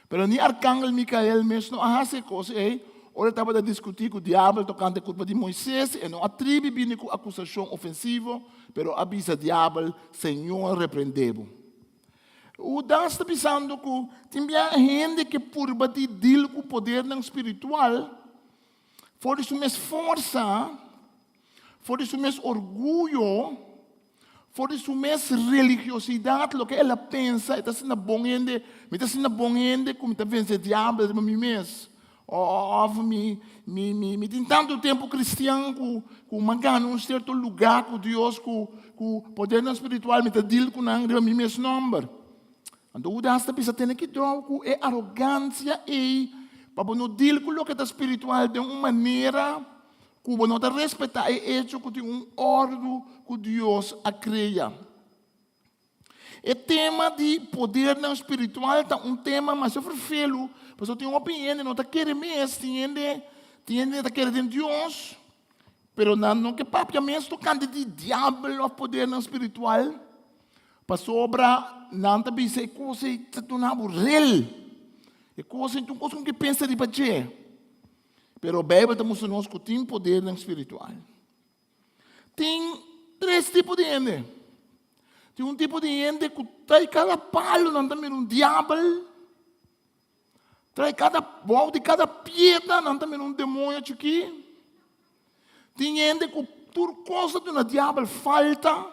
Pero ni Arkangel Mikael mes no a hasi e kos ei. Ora e tabata diskutí ku Diabel tokante e kulpa di Moises, e no a tribi bini ku akusashon ofensivo, pero a bisa Diabel, Señor reprendé bo. Hudas ta bisando ku tin bia hende ke purba di dil ku podernan spiritual for di su mes forsa, for di su mes orguyo, For di su mes religiosidat, loke el a pensa, e ta asina bon hende, mi ta asina bon hende ku mi ta vense diabel riba mi mes. Òf mi, mi, mi, mi tin tantu tempu kristian ku, ku mi a gana un sierto lugá ku Dios, ku, ku podernan spiritual, mi ta deal ku nan riba mi mes nòmber. Anto Hudas ta bisa, Tene kidou ku e arogansia ei pa bo no deal ku loke ta spiritual den un manera ku bo no ta respetá e echo ku tin un òrdu ku Dios a krea. E tema di podernan spiritual ta un tema masha ferfelu, pasobra tin hopi hende no ta kere mes, tin hende tin hende ta kere den Dios, pero nan no ke papia mes tokante di diabel òf podernan spiritual, pasobra nan ta bisa e kos ei ta duna bo rel, e kos ei ta un kos ku bo ke pensa riba dje. Pero Bijbel ta mustra nos ku tin podernan spiritual. Tin tres tipo di hende. Tin un tipo di hende ku trai kada palo nan ta mira un diabel. Trai kada bou di kada piedra nan ta mira un demoño chikí. Tin hende ku. tur kos ta duna diabel falta.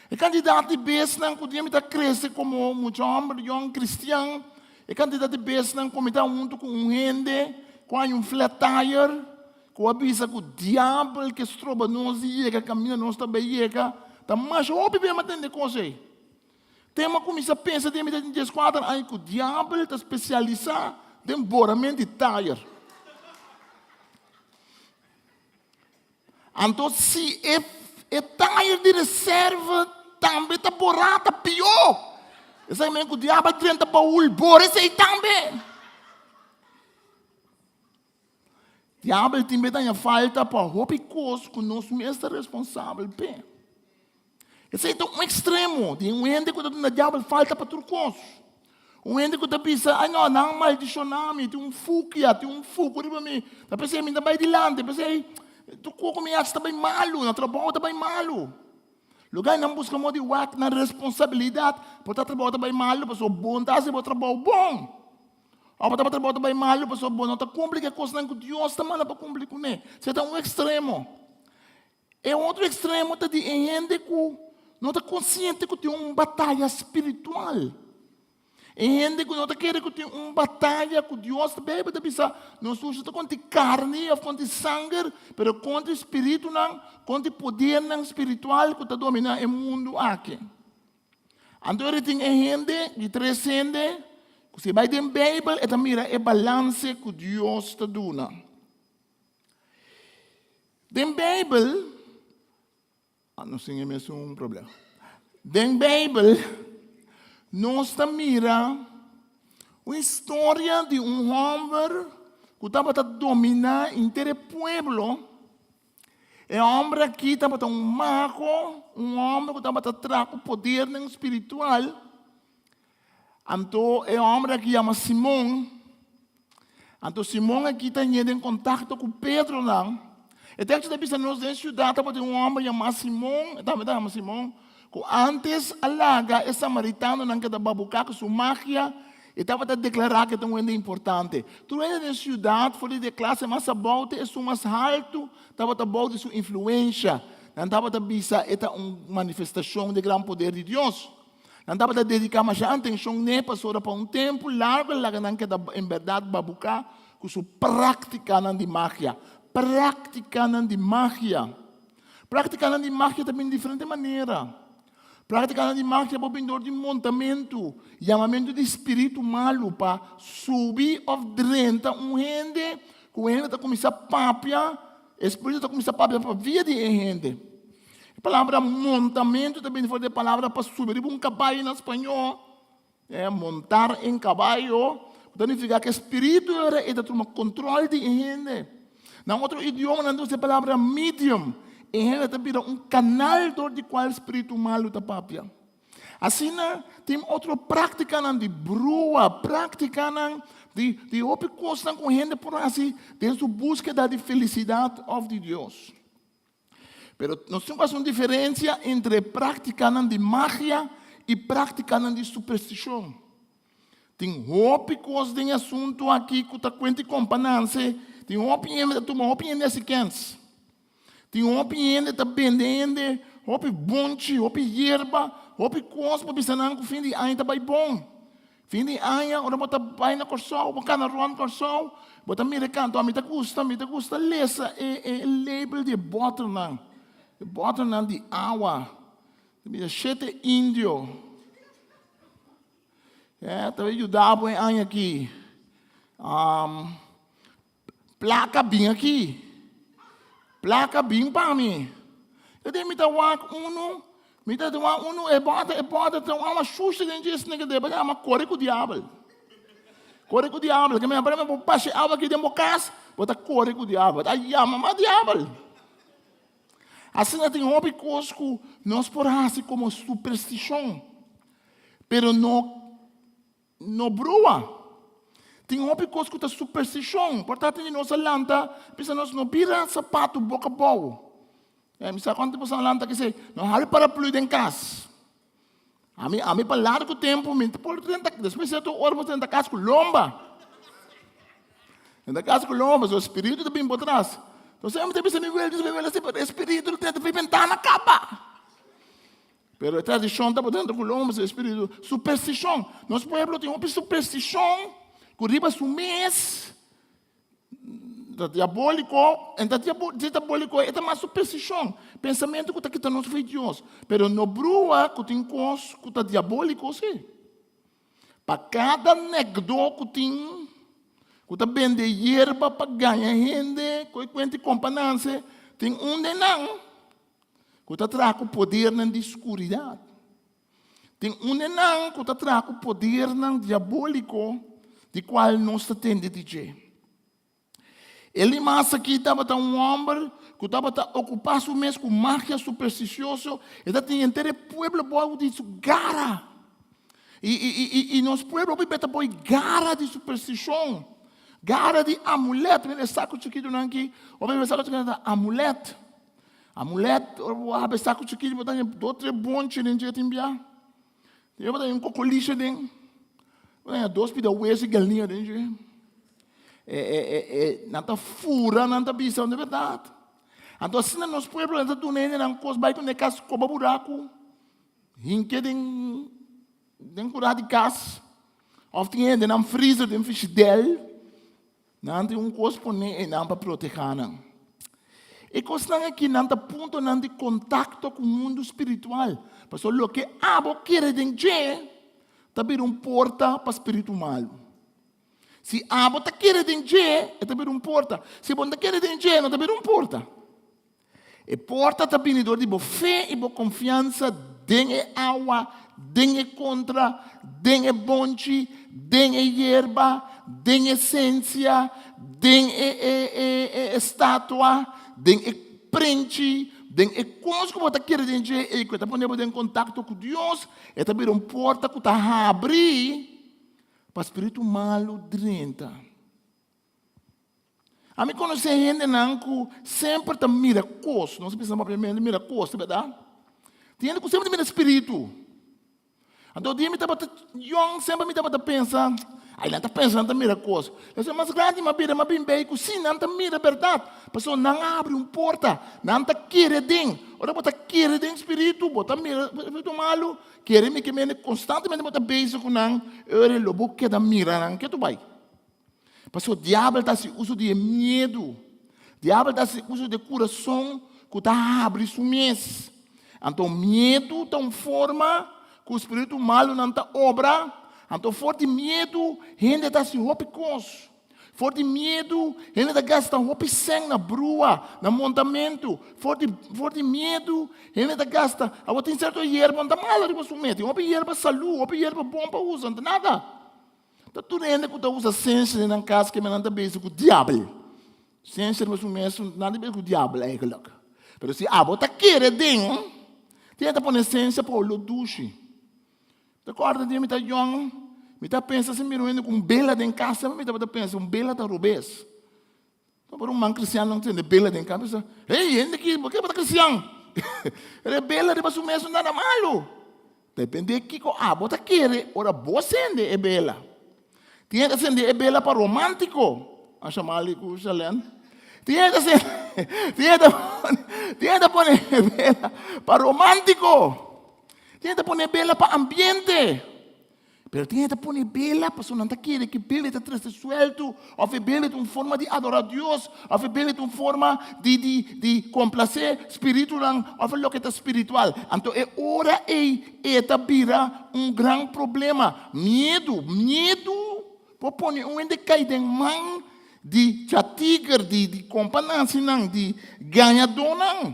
E kantidat di besnan ku dia mi ta krese komo mucha hòmber yòn kristian, e kantidat di besnan ku mi ta huntu ku un hende ku haña un flat tire, ku a bisa ku diabel ke stroba nos di yega kaminda nos ta bai yega, ta masha hopi bia mi a tende kos ei. Te mi a kuminsá pensa den mi ta tin dieskuater aña ku diabel ta spesialisá den borament di tire. Anto si e e tayer di reserva tambe ta borá, ta pió. Esaki men ku diabel drenta baul, bora esei tambe. Diabel tin be daña falta pa hopi kos ku nos mes ta responsabel p'e. Esei ta un ekstremo di un hende ku ta duna diabel falta pa tur kos. Un hende ku ta bisa, ai no, nan maldishoná mi, tin un fukia, tin un fuku riba mi. Ta p'esei mi ta bai dilanti, p'esei tur kos ku mi hasi ta bai malu, na trabou ta bai malu. Lugar nan buska moda di wak nan responsabilidat, por ta trabou ta bai malu pasobra bo no ta hasi bo trabou bon. Òf bo ta trabou ta bai malu pasobra bo no ta kumpli ku e kosnan ku Dios ta manda pa kumpli kuné. Esei ta un ekstremo. E otro ekstremo ta di e hende ku no ta konsiente ku tin un bataya spiritual. E hende ku no ta kere ku tin un bataya ku Dios. Beibel ta bisa nos lucha ta kontra karni òf kontra sanger, pero kontra e spiritunan, kontra e podernan spiritual ku ta dominá e mundu aki. Anto ora tin e hende, di tres hende, ku si bai den Beibel e ta mira e balanse ku Dios ta duna. Den Beibel, nos tin e mesun problema. Den Beibel, nos ta mira un historia di un hòmber ku tabata dominá henter e pueblo. E hòmber aki tabata un mago, un hòmber ku tabata traha ku podernan spiritual. Anto e hòmber aki yama Simon. Anto Simon aki ta ñe den kontakto ku Pedro nan. E teksto ta bisa nos den siudat tabatin un hòmber yamá Simon, e tambe ta yama Simon, ku ántes a laga e samaritanonan keda babuká ku su magia i tabata deklará ku e ta un hende importante. Tur hende den siudat, for di e klase mas abou te esun mas haltu, tabata bou di su influensha. Nan tabata bisa e ta un manifestashon di e gran poder di Dios. Nan tabata dediká masha atenshon n'e pasobra pa un tempu largu el laga nan keda en bèrdat babuká ku su práktikanan di magia. Práktikanan di magia. Práktikanan di magia ta bin di diferente manera. Práktikanan di magia por bin dor di montamentu, yamamentu di spiritu malu pa subi òf drenta un hende ku e hende ta kuminsá papia, e spiritu ta kuminsá papia pa via di e hende. E palabra montamentu ta bini for di e palabra pa subi riba un kabayo na spañó. E montar en kabayo ta nifiká ku e spiritu ora e ta tuma kontrol di e hende. Na otro idioma nan ta usa e palabra medium. E hende ta bira un kanal dor di kual spiritu malu ta papia. Asina tin otro práktikanan di brua, práktikanan di di hopi kosnan ku hende por hasi den su búskeda di felisidat òf di Dios. Pero nos tin ku hasi un diferensia entre práktikanan di magia i práktikanan di superstishon. Tin hopi kos den e asuntu aki ku ta kuenta i kompananse. Tin hopi hende ta tuma hopi hende hasi kèns. Tin hopi hende ta bende hende hopi bonchi, hopi yerba, hopi kos pa bisa nan ku fin di aña ta bai bon. Fin di aña ora bo ta bai na Kòrsou, bo kana rònt Kòrsou, bo ta mira e kanto. Mi ta gusta, mi ta gusta lesa e e label di e bòternan, e bòternan di awa. Ta bisa shete indio. E ta bai yuda bo e aña aki. Plaka bin aki. Plaka bin pa mi. E di mi ta wak unu, mi ta wak unu, e bòter, e bòter ta un awa shushi den dje esne kende, pasobra ama kore ku diabel. Kore ku diabel. Ke mi a bo pasha e awa aki den bo kas, bo ta kore ku diabel. Bo ta yama mas diabel. Asina tin hopi kos ku nos por hasi komo superstishon, pero no No brua. Tin hopi kos ku ta superstishon. Por ta tin di nos a lanta bisa nos no bira sapatu boka abou. Eh, mi sa kuantu boso a lanta kese, no hal paraplu den kas. Ami, ami pa largu tempu mi ta por drenta, despues sierto ora bo drenta kas ku lomba. Drenta kas ku lomba, so spiritu ta bin por tras. Entonces mi ta bisa mi wela, mi wela si, pero e spiritu ta drenta bentana kaba. Pero e tradishon tabata dentro Colombia, e spiritu, superstishon. Nos pueblo tin hopi superstishon ku riba su mes ta diabóliko, en ta diabóliko, e ta mas superstishon, pensamentu ku ta kita nos for di Dios. Pero no brua ku tin kos ku ta diabóliko si. Pa kada nèkdó ku tin ku ta bende yerba pa gaña hende ku e kuenta i kompananse, tin un den nan ku ta traha ku podernan di skuridat. Tin un den nan ku ta traha ku podernan diabóliko di kual nos ta tende di dje. Elimas aki tabata un hòmber ku tabata okupá su mes ku magia superstisioso. E ta tin henter e pueblo bou di su gara. I, i, i, i nos pueblo hopi bes ta poi gara di superstishon, gara di amulet. Mira e saku chikitunan aki, hopi bes e saku chikitu ta amulet. Amulet, ora bo habri e saku chikitu bo ta haña dos tres bonchi den dje tin bia. Tin bo ta haña un kokolisha den. Bo ta haña dos pida wesu i galiña den dje. E, e, e, e, nan ta fura, nan ta bisa, no berdat. Anto asina nos pueblo nan ta duna hendenan kos bai ku ne kas koba buraku, hinke den den kura di kas, òf tin hende nan freezer den fishidèl. Nan tin un kos pone einan pa protehá nan. E kosnan aki nan ta puntonan di kontakto ku mundu spiritual. Pasobra loke abo kere den dje ta bira un porta pa spiritu malu. Si abo ta kere den dje, e ta bira un porta. Si bo no ta kere den dje, e no ta bira un porta. E porta ta bini dor di bo fe i bo konfiansa den e awa, den e kontra, den e bonchi, den e yerba, den e sensia, den e e e e estatua, den e prenchi, den e kos ku bo ta kere den dje ei ku e ta pone bo den kontakto ku Dios, e ta bira un porta ku ta habri pa spiritu malu drenta. Ami konosé hendenan ku semper ta mira kos. Nos bisa propiamente mira kos, ta bèrdat? Tin hende ku semper ta mira spiritu. Anto dia mi tabata yòn, semper mi tabata pensa, ai nan ta pensa nan ta mira kos. Despues mas grandi mi a bira, mi a bin bei ku si nan ta mira bèrdat. Pasobra nan a habri un porta, nan ta kere den. Ora bo ta kere den spiritu, bo ta mira spiritu malu, kere mi ke mende konstantemente bo ta bezig ku nan, e ora lo bo keda mira nan ke tu bai. Pasobra diabel ta hasi uso di e miedu. Diabel ta hasi uso di e kurason ku ta habri su mes. Anto miedu ta un forma ku spiritu malunan ta obra. Anto for di miedu hende ta hasi hopi kos. For di miedu hende ta gasta hopi sèn na brua, na montamentu. For di for di miedu hende ta gasta. Awor tin sierto yerba no ta malo riba su mes. Tin hopi yerba salu, hopi yerba bon pa usa, no ta nada. Ta tur hende ku ta usa sensia den nan kas keme nan ta bezig ku diabel. Sensia riba su mes nan ta bezig ku diabel eigenlijk. Pero si abo ta kere den, tin hende ta pone sensia pa olo dushi. Ta kòrda dia mi ta yòn, mi ta pensa si mira un hende ku un bela den kas, semper mi tabata pensa un bela ta robes. Ta por un man cristian nan tende bela den kas, bisa, hey, hende ki, por ke bo ta cristian? Pero e bela riba su mes no nada malo. Depende kiko abo ta kere ora bo sende e bela. Tin hende ta sende e bela pa romántico, a Shamali ku Shalen. Tin hende ta sende, tin hende ta pone, tin hende ta pone e bela pa romántico. Tin hende ta pone e bela pa ambiente. Pero tin hende ta pone bela pasobra nan ta kere ku e bela ta trese sueltu, òf e bela ta un forma di adorá Dios, òf e bela ta un forma di di di komplasé spiritunan òf loke ta spiritual. Anto e ora ei e ta bira un gran problema. Miedu, miedu por pone un hende kai den man di chatiger, di di kompanansinan, di gañadónan.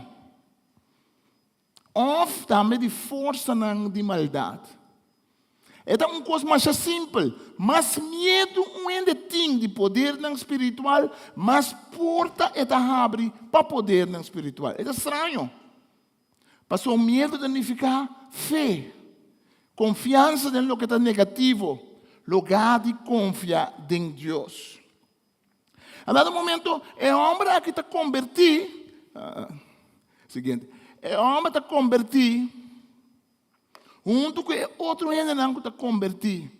Òf tambe di forsanan di maldat. E ta un kos masha simpel, mas miedu un hende tin di podernan spiritual, mas porta e ta habri pa podernan spiritual. E ta straño. Pasobra miedu ta nifiká fe, konfiansa den loke ta negativo, lugá di konfia den Dios. A dado momento e homber aki ta converti, siguiente, e homber ta converti hunto cu e otro hendenan cu ta converti.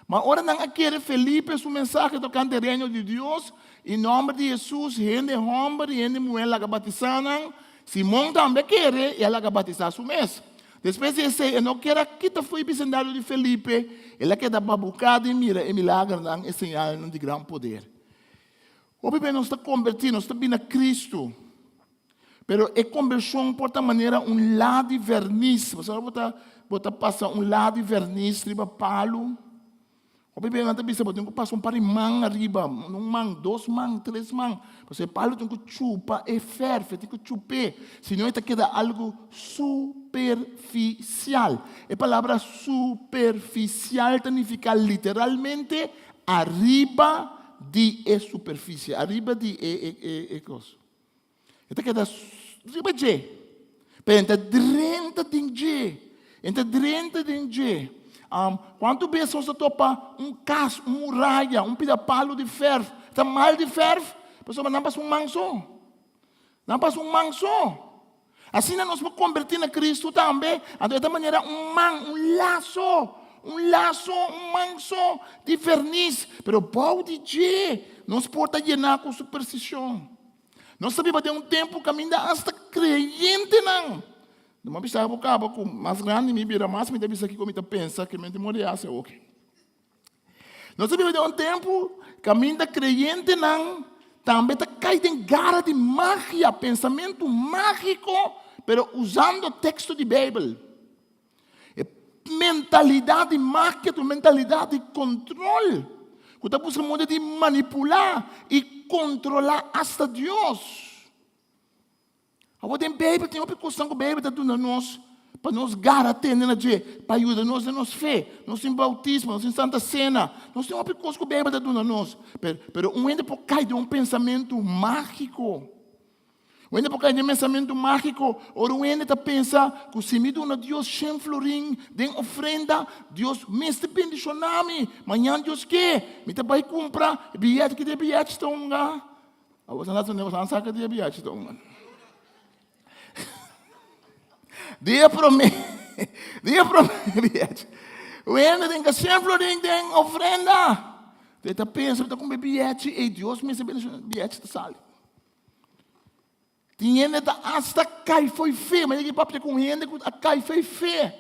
Ma ora nan a kere Felipe su mensahe tocante e reino di Dios I nòmber di Hesus, hende hòmber i hende muhé laga batisá nan. Simon tambe a kere i a laga batisá su mes. Despues di esei, e no kier a kita fo'i bisindario di Felipe, el a keda babuká di mira e milagernan, e señalnan di gran poder. Hopi bes nos ta kombertí, nos ta bini na Kristu, pero e kombershon por ta manera un la di vernis. Bo sa bo ta, bo ta pasa un la di vernis riba palu? Hopi bes nan ta bisa bo tin ku pasa un par di man ariba, un man, dos man, tres man. Pasobra e palu tin ku chupa e fèrf, e tin ku chup'é, si no e ta keda algu superfisial. E palabra superfisial ta nifiká literalmente ariba di e superfisie, ariba di e e e kos. E ta keda riba dje, pero e ta drenta den dje. E ta drenta den dje. Um, kuantu bes nos ta topa un kas, un muraya, un pida palu di fèrf, ta mal di fèrf, pasobra nan pasa un man so. Nan pasa un man so. Asina nos por kombertí na Kristu tambe, anto e ta manera un man, un laso, un laso, un man so di vernis, pero bou di dje nos por ta yená ku superstishon. Nos ta biba den un tempu kaminda asta kreyentenan. No a bisa bo kaba ku mas grandi mi bira mas mi ta bisa kiko mi ta pensa ke mente mori hasi awoki. Nos ta biba den un tempu kaminda kreyentenan tambe ta kai den gara di magia, pensamentu mágiko, pero usando teksto di Beibel. E mentalidat di magia ta un mentalidat di kontrol ku ta buska moda di manipulá i kontrolá asta Dios. Awor den Beibel tin hopi kosnan ku Beibel ta duna nos pa nos gara tende na dje, pa yuda nos den nos fe. Nos tin boutismo, nos tin Santa Sena, nos tin hopi kos ku Beibel ta duna nos. Pero, pero un hende por kai den un pensamentu mágiko. Un hende por kai den un pensamentu mágiko ora un hende ta pensa ku si mi duna Dios shen florin den ofrenda, Dios mester bendishoná mi. Mañan Dios ke, mi ta bai kumpra biyèt, ki dia biyèt ta hunga? Abo sa na boso a saka dia biachi ta un. Dia prome, dia prome biachi. Wende den ka sien florin den ofrenda. Te ta pensa ta kumbe biachi, ei Dios mester bendiciona biachi ta sali. Tin hende ta hasta kai foi fe, ma yegi papia ku hende ku a kai foi fe.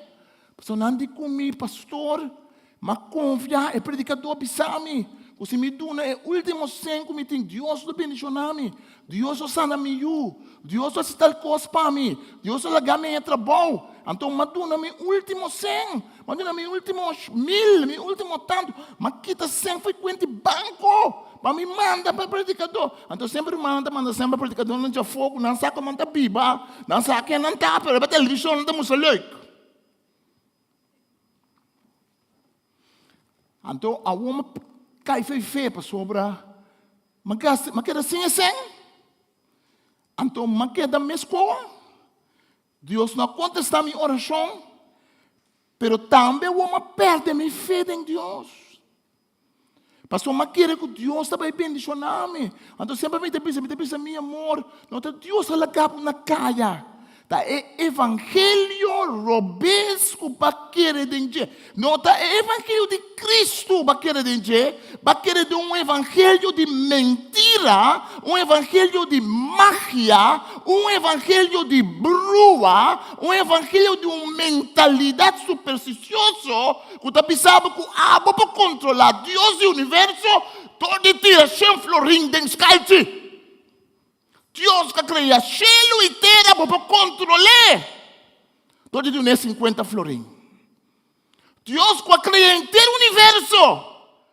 Pasobra nan di ku mi, Pastor, m'a konfia e predikadó bisa mi ku si mi duna e último sen ku mi tin, Dios lo bendishoná mi, Dios lo sana mi yu, Dios lo hasi tal kos pa mi, Dios lo laga mi haña trabou. Anto m'a duna mi último sen, m'a duna mi último mil, mi último tantu, m'a kita sen for e kuenta di banko pa mi manda pa e predikadó. Anto semper rumannan ta manda sen pa e predikadónan djafó ku nan sa ku nan ta biba, nan sa ken nan ta, pero riba televishon nan ta mustra leuk. Anto awor mi kai fe fe pasobra mi gasta mi keda sin e sen. Anto mi keda meskos. Dios no a kontestá mi orashon, pero tambe awor mi a pèrdè mi fe den Dios. Pasobra mi a kere ku Dios ta bai bendishoná mi. Anto semper mi ta bisa, mi ta bisa, mi amor, no ta Dios a laga bo na kaya. Ta e evangelio robes ku bo a kere den dje. No ta e evangelio di Kristu bo a kere den dje, bo a kere den un evangelio di mentira, un evangelio di magia, un evangelio di brua, un evangelio di un mentalidat superstisioso Ku ta bisa bo ku abo por kontrolá Dios di universo dor di tira shen florin den skalchi. Dios ku a krea shelu i tera bo por kontrol'é dor di dun'é sinkuenta florin. Dios ku a krea henter universo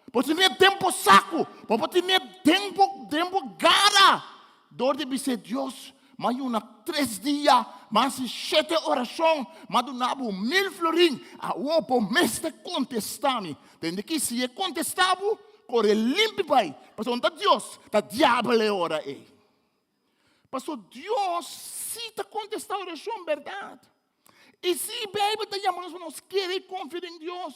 bo tin'é den bo saku, bo por tin'é den bo den bo gara dor di bis'é Dios M'a yuna tres dia, m'a hasi shete orashon, m'a duna bo mil florin, awor bo mester kontestá mi. Tende ki si e kontestá bo, kore limpi bai, pasobra no ta Dios, ta diabel e ora ei. Pasobra Dios sí ta kontestá orashon, bèrdat. I sí, Beibel ta yama nos pa nos kere i konfia den Dios.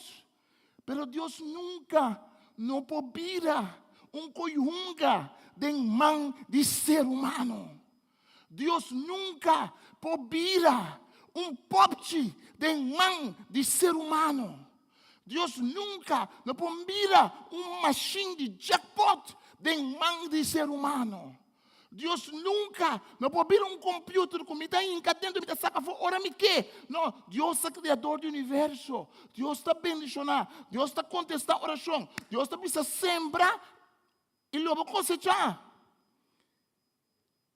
Pero Dios nunka no por bira un koyhunga den man di ser humano. Dios nunka por bira un popchi den man di ser humano. Dios nunka no por bira un mashin di jackpot. den man di ser humano. Dios nunka no por bira un computer ku mi ta hinka dentro, mi ta saka afó ora mi ke. No, Dios ta creador di universo. Dios ta bendishoná. Dios ta kontestá orashon. Dios ta bisa sembra i lo bo kosechá.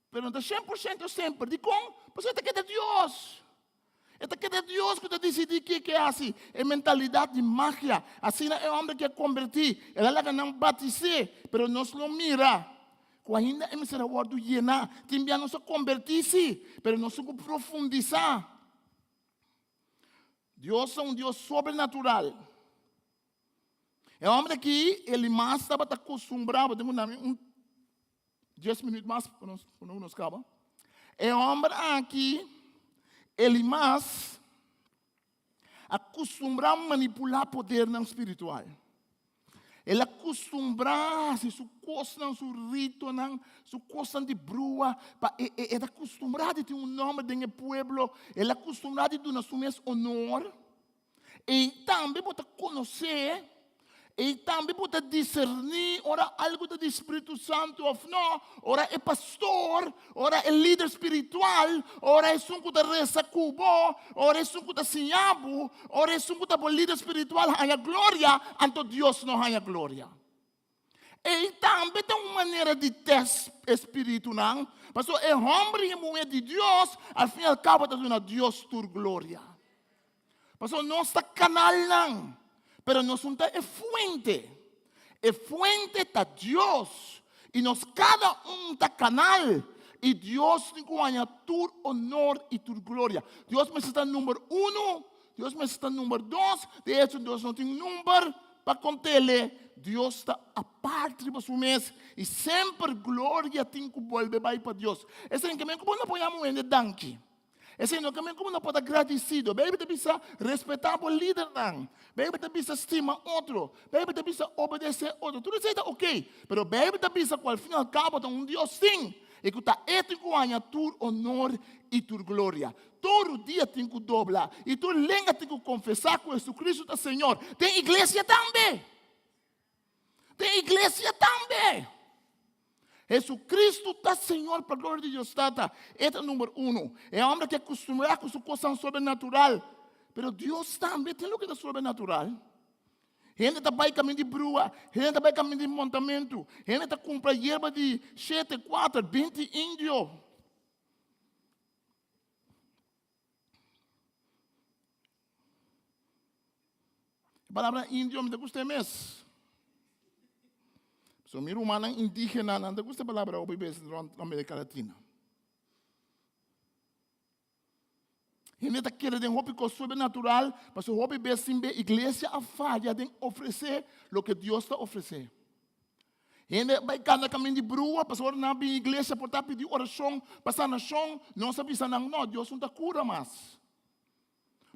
Pero no ta 100% semper. Dikon? Pasobra e ta keda Dios. E ta keda Dios ku ta disidí ke ke hasi. E mentalidat di magia. Asina e hòmber ke a kombertí. El a laga nan batis'é. Pero nos lo mira ku ainda e mester a wòrdu yená. Tin bia nos a kombertí sí, pero nos tin ku profundisá. Dios ta un Dios sobrenatural. E hòmber aki, Elimas, tabata kustumbrá, bo tin ku dami un Dies minuut mas pa nos, pa nos kaba. E hòmber aki, Elimas, a kustumbrá manipulá podernan spiritual. El a kustumbrá hasi su kosnan, su ritonan, su kosnan di brua, pa e, e, e ta kustumbrá di tin un nòmber den e pueblo, el a kustumbrá di duna su mes honor. I tambe bo ta konosé, i tambe bo ta diserní ora algu ta di Spiritu Santu òf no, ora e pastor, ora e lider spiritual, ora esun ku ta resa ku bo, ora esun ku ta siña bo, ora esun ku ta bo lider spiritual haña gloria, anto Dios no haña gloria. Ei tambe ta un manera di tèst e spiritunan, pasobra e hòmber i e muhé di Dios al fin i al kabo ta duna Dios tur gloria. Pasobra nos ta kanalnan, pero nos no ta e fuente. E fuente ta Dios, i nos kada un ta kanal, i Dios tin ku haña tur honor i tur gloria. Dios mester ta number uno, Dios mester ta number dos, de hecho Dios no tin number pa kont'ele, Dios ta apart riba su mes i semper gloria tin ku bolbe bai pa Dios. Esei ke men ku bo no por yama un hende danki. Esei no ke men ku bo no por ta gradisido. Beibel ta bisa respetá bo lidernan. Beibel ta bisa stima otro. Beibel ta bisa obedesé otro. Tur esei ta oké, pero Beibel ta bisa ku al fin al kabo ta un Dios tin i ku ta e tin ku haña tur honor i tur gloria. Tur rudia tin ku dobla i tur lenga tin ku konfesá ku Jesucristo ta Señor. Den iglesia tambe. Den iglesia tambe. Jesucristo ta Señor pa gloria di Dios Tata. E ta number uno. E homber ke acostumbrá ku su kosnan sobrenatural. Pero Dios tambe tin loke ta sobrenatural. Hende ta bai kamin di brua, hende ta bai kamin di montamentu, hende ta kumpra yerba di shete, kuater, binti indio. E palabra indio mi ta gusta e mes. So mi rumannan indígena nan ta gusta e palabra hopi bes rond Amerika Latina. Hende ta kere den hopi kos sobrenatural, pasobra hopi bes sin be iglesia a faya den ofresé loke Dios ta ofresé. Hende bai kanda kamin di brua, pasobra ora nan a bin iglesia por ta pidi orashon pa sanashon, nos a bisa nan, no, Dios no ta kura mas.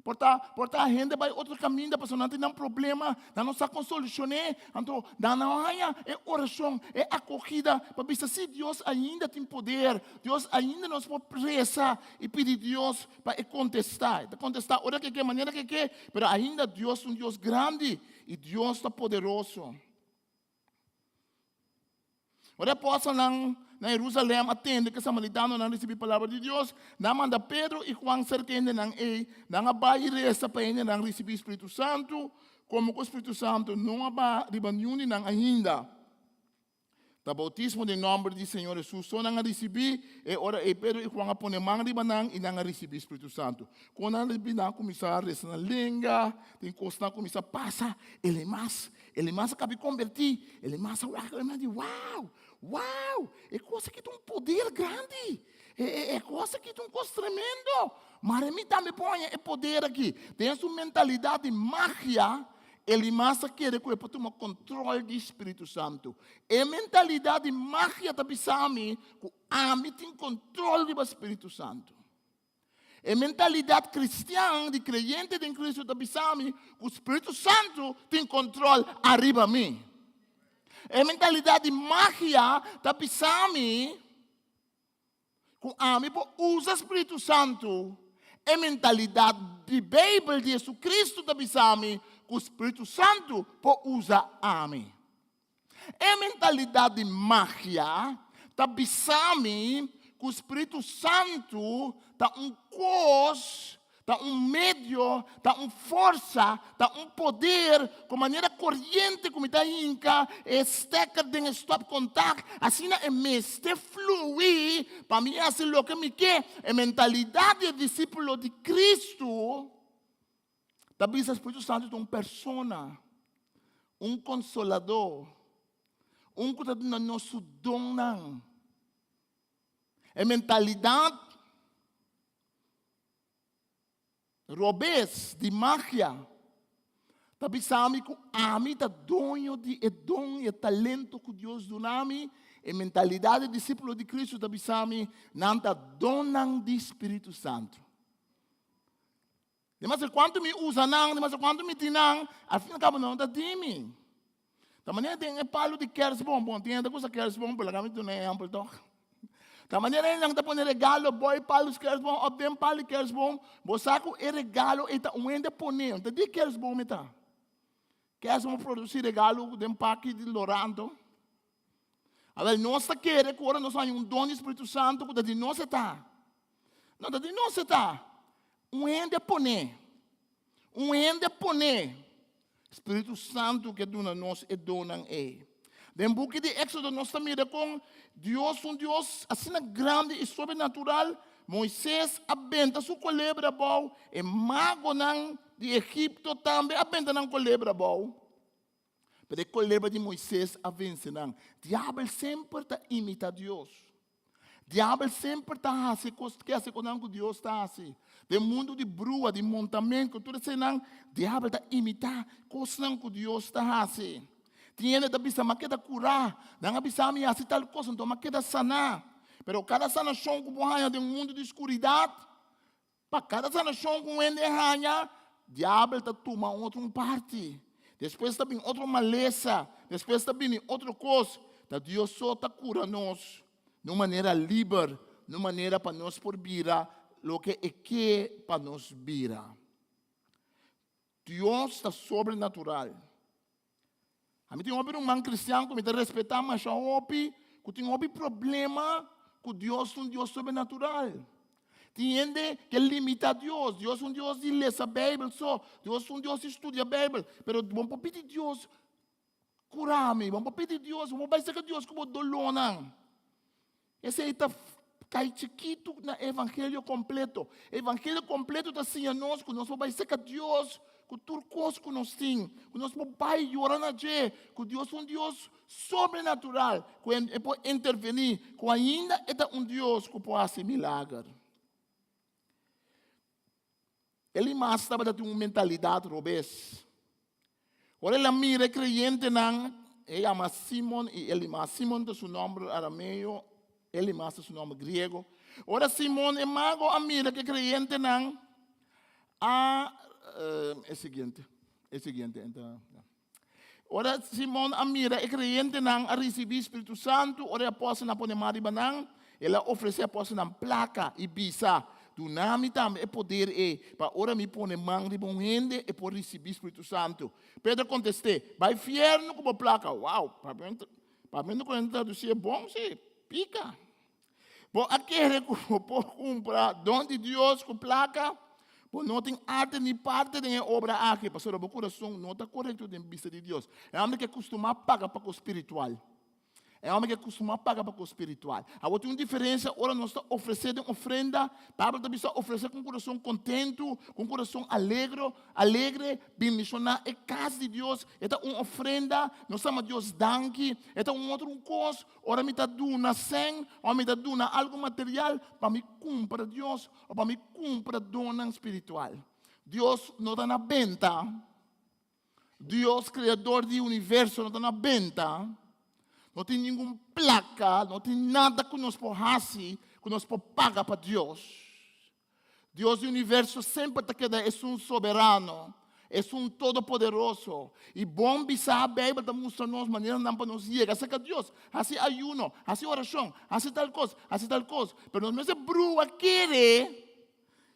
Por ta, por ta hende bai otro kaminda pasobra nan tin nan problema, nan no sa kon solushoné, anto nan no haña e orashon, e akogida pa bisa si Dios ainda tin poder, Dios ainda nos por resa i pidi Dios pa e kontestá. E ta kontestá ora ke ke, manera ke ke, pero ainda Dios ta un Dios grandi i Dios ta poderoso. Ora e apòstelnan na Herusalèm a tende ku e samaritanonan risibí palabra di Dios, nan a manda Pedro i Juan serka e hendenan ei. Nan a bai i resa pa e hendenan risibí spiritu santu, komo ku spiritu santu no a baha riba niun di nan ainda. Ta boutismo den nòmber di Señor Hesus so nan a risibí. E ora ei Pedro i Juan a pone man riba nan i nan a risibí spiritu santu. Kon nan a risibí, nan a kuminsá resa na lenga, tin kosnan a kuminsá pasa. Elimas Elimas a kabi kombertí. Elimas a wak, Elimas di, Wow! Wow! E kos aki ta un poder grandi. E, e, e kos aki ta un kos tremendo. Mare mi tambe por haña e poder aki. Den su mentalidat di magia, Elimas a kere ku e por tuma kontrol di Spiritu Santu. E mentalidat di magia ta bisa mi ku ami tin kontrol riba Spiritu Santu. E mentalidat kristian di kreyente den Kristu ta bisa mi ku Spiritu Santu tin kontrol ariba mi. E mentalidat di magia ta bisa mi ku ami por usa Spiritu Santu. E mentalidat di Beibel di Jesucristo ta bisa mi ku Spiritu Santu por usa ami. E mentalidat di magia ta bisa mi ku Spiritu Santu ta un kos, ta un medio, ta un forsa, ta un poder ku manera koriente ku mi ta hinka e stekker den e stopcontact, asina e mester flui pa mi hasi loke mi ke. E mentalidat di e disípulo di Kristu ta bisa Spiritu Santu ta un persona, un konsoladó, un ku ta duna nos su donnan. E mentalidat robes di magia ta bisa mi ku ami ta doño di e don i e talento ku Dios duna mi. E mentalidat di disípulo di Kristu ta bisa mi nan ta donnan di Spiritu Santu. Demasiado kuantu mi usa nan, demasiado kuantu mi tin nan, al fin y al cabo nan no ta di mi. Ta manera den e palu di kerstboom, bon, tin hende ku usa kerstboom, pero laga mi duna e ehempel tòg. Ta manera nan ta pone regalo bou e palu di kerstboom òf den palu di kerstboom, bo sa ku e regalo ei ta un hende pone, no ta di kerstboom e ta. Kerstboom a produsí regalo den paki di loranto. Awel, nos ta kere ku ora nos haña un don di Spiritu Santu ku ta di nos e ta. No ta di nos e ta. Un hende a pon'é. Un hende a pon'é. Spiritu Santu ke duna nos e donnan ei. Den buki di Éksodo nos ta mira kon Dios, un Dios asina grandi i sobrenatural, Moises a benta su kolebra abou, e magonan di Egipto tambe a benta nan kolebra abou. Pero e kolebra di Moisés a vense nan. Diabel semper ta imita Dios. Diabel semper ta hasi kos ke hasi konan ku Dios ta hasi. Den mundu di brua, di montamentu, tur eseinan, diabel ta imita kosnan ku Dios ta hasi. Tin hende ta bisa, m'a keda kurá. Nan a bisa mi hasi tal kos, anto m'a keda saná. Pero kada sanashon ku bo haña den mundu di skuridat, Pa kada sanashon ku un hende haña, diabel ta tuma un otro un parti. Despues ta bin otro malesa, despues ta bini otro kos. Ta Dios so ta kura nos na un manera liber, na un manera pa nos por bira loke e ke pa nos bira. Dios ta sobrenatural. Ami tin hopi ruman kristian ku mi ta respetá masha hopi, ku tin hopi problema ku Dios ta un Dios sobrenatural. Tin hende ke limitá Dios. Dios un Dios di lesa Beibel so. Dios un Dios di studia Beibel. Pero bo no por pidi Dios kura mi. Bo no por pidi Dios, bo no por bai serka Dios ku bo dolónan. Esei ta kai chikitu na evangelio kompleto. Evangelio kompleto ta siña nos ku nos por bai serka Dios ku tur kos ku nos tin, ku nos por bai yora na dje, ku Dios un Dios sobrenatural, ku e por intervení, ku ainda e ta un Dios ku por hasi milager. Elimas tabata tin un mentalidat robes. Ora el a mira e kreyentenan, e yama Simon i Elimas. Simon ta su nòmber arameo, Elimas ta su nòmber griego. Ora Simon e mago a mira ku e kreyentenan a e siguiente, e siguiente, Ora Simon a mira e kreyentenan a risibí Spiritu Santu, ora e apòstelnan a pone man riba nan, el a ofresé e apòstelnan plaka i bisa, Duna mi tambe e poder ei, pa ora mi pone man riba un hende, e por risibí Spiritu Santu. Pedro a kontest'é, Bai fièrnu ku bo plaka. Wow! Papiamentu ku nan tradusí e bon, sí, pika. Bo a kere ku bo por kumpra don di Dios ku plaka? Bo no tin arte ni parte den e obra aki, pasobra bo kurason no ta korekto den bista di Dios. E hòmber ke kustumá paga pa kos spiritual. E hòmber ke kustumá paga pa kos spiritual. Awor tin un diferensia ora nos ta ofresé den ofrenda. Pablo ta bisa ofresé ku un kurason kontentu, ku un kurason alegro, alegre, bendishoná e kas di Dios. E ta un ofrenda, nos ta ama Dios danki. E ta un otro un kos Ora mi ta duna sèn òf mi ta duna algu material pa mi kumpra Dios òf pa mi kumpra donnan spiritual. Dios no ta na benta. Dios, kreador di universo, no ta na benta. No tin ningun plaka, no tin nada ku nos por hasi, ku nos por paga pa Dios. Dios di universo semper ta keda esun soberano, esun todopoderoso. I bon bisa, Beibel ta mustra nos maneranan pa nos yega serka Dios. Hasi ayuno, hasi orashon, hasi tal kos, hasi tal kos. Pero nos mester brua kere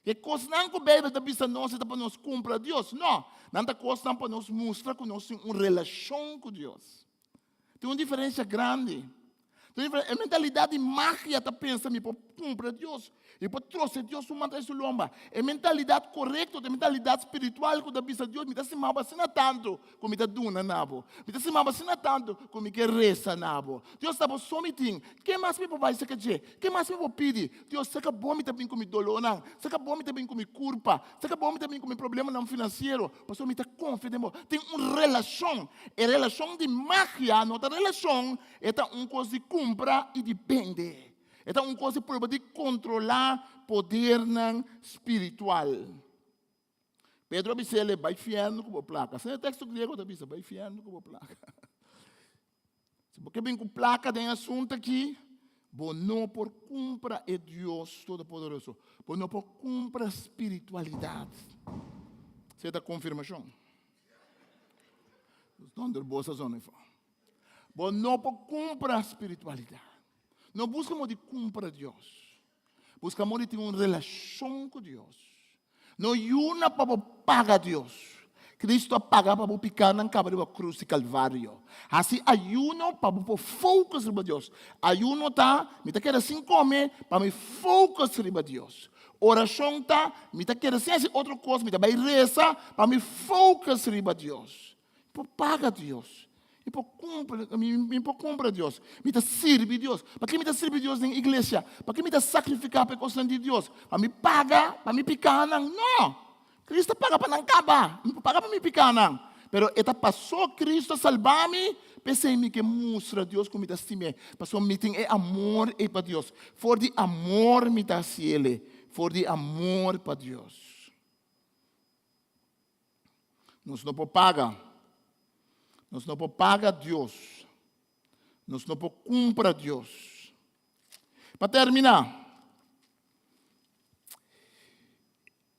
ku e kosnan ku Beibel ta bisa nos ta pa nos kumpra Dios. No, nan ta kosnan pa nos mustra ku nos tin un relashon ku Dios. Tin un diferensia grandi. Tin un diferensia. E mentalidat di magia ta pensa mi por kumpra Dios, mi por trose Dios su man trae su lomba. E mentalidat korekto ta e mentalidat spiritual ku ta bisa Dios mi ta stima bo asina tantu ku mi ta duna na bo. Mi ta stima bo asina tantu ku mi ke resa na bo. Dios ta bo so mi tin. Ke mas mi por bai serka dje? Ke mas mi por pidi? Dios, serka bo mi ta bin ku mi dolónan, serka bo mi ta bin ku mi kurpa, serka bo mi ta bin ku mi problemanan finansiero, pasobra mi ta konfia den bo. Tin un relashon. E relashon di magia no ta relashon, e ta un kos di kumpra i di bende. E ta un kos di prueba di kontrolá podernan spiritual. Pedro a bis'é, Bai fièrnu ku bo plaka. Asina e teksto griego ta bisa, bai fièrnu ku bo plaka. Si bo ke bin ku plaka den e asuntu aki, bo no por kumpra e Dios Todopoderoso. Bo no por kumpra spiritualidat. Esei ta konfirmashon. Donder bo sa zona efo. Bo no por kumpra spiritualidat. No buska modo di kumpra Dios. Buska modo di tin un relashon ku Dios. No yuna pa bo paga Dios. Cristo a paga pa bo pikánan kaba riba krus di Kalvario. Hasi ayuno pa bo por focus riba Dios. Ayuno ta, mi ta keda sin kome pa mi focus riba Dios. Orashon ta, mi ta keda sin hasi otro kos, mi ta bai resa pa mi focus riba Dios. Mi por paga Dios. Mi por kumpra, mi, mi por kumpra Dios. Mi ta sirbi Dios. Pakí mi ta sirbi Dios den iglesia? Pakí mi ta sakrifiká pa e kosnan di Dios? Pa mi paga pa mi pikánan? No! Cristo a paga pa nan kaba. Mi por paga pa mi pikánan. Pero e ta pasó Cristo a salba mi, p'esei mi ke mustra Dios ku mi ta stim'é. Pasobra mi tin e amor ei pa Dios. For di amor mi ta hasi el. For di amor pa Dios. Nos no por paga. Nos no por paga Dios. Nos no por kumpra Dios. Pa terminá,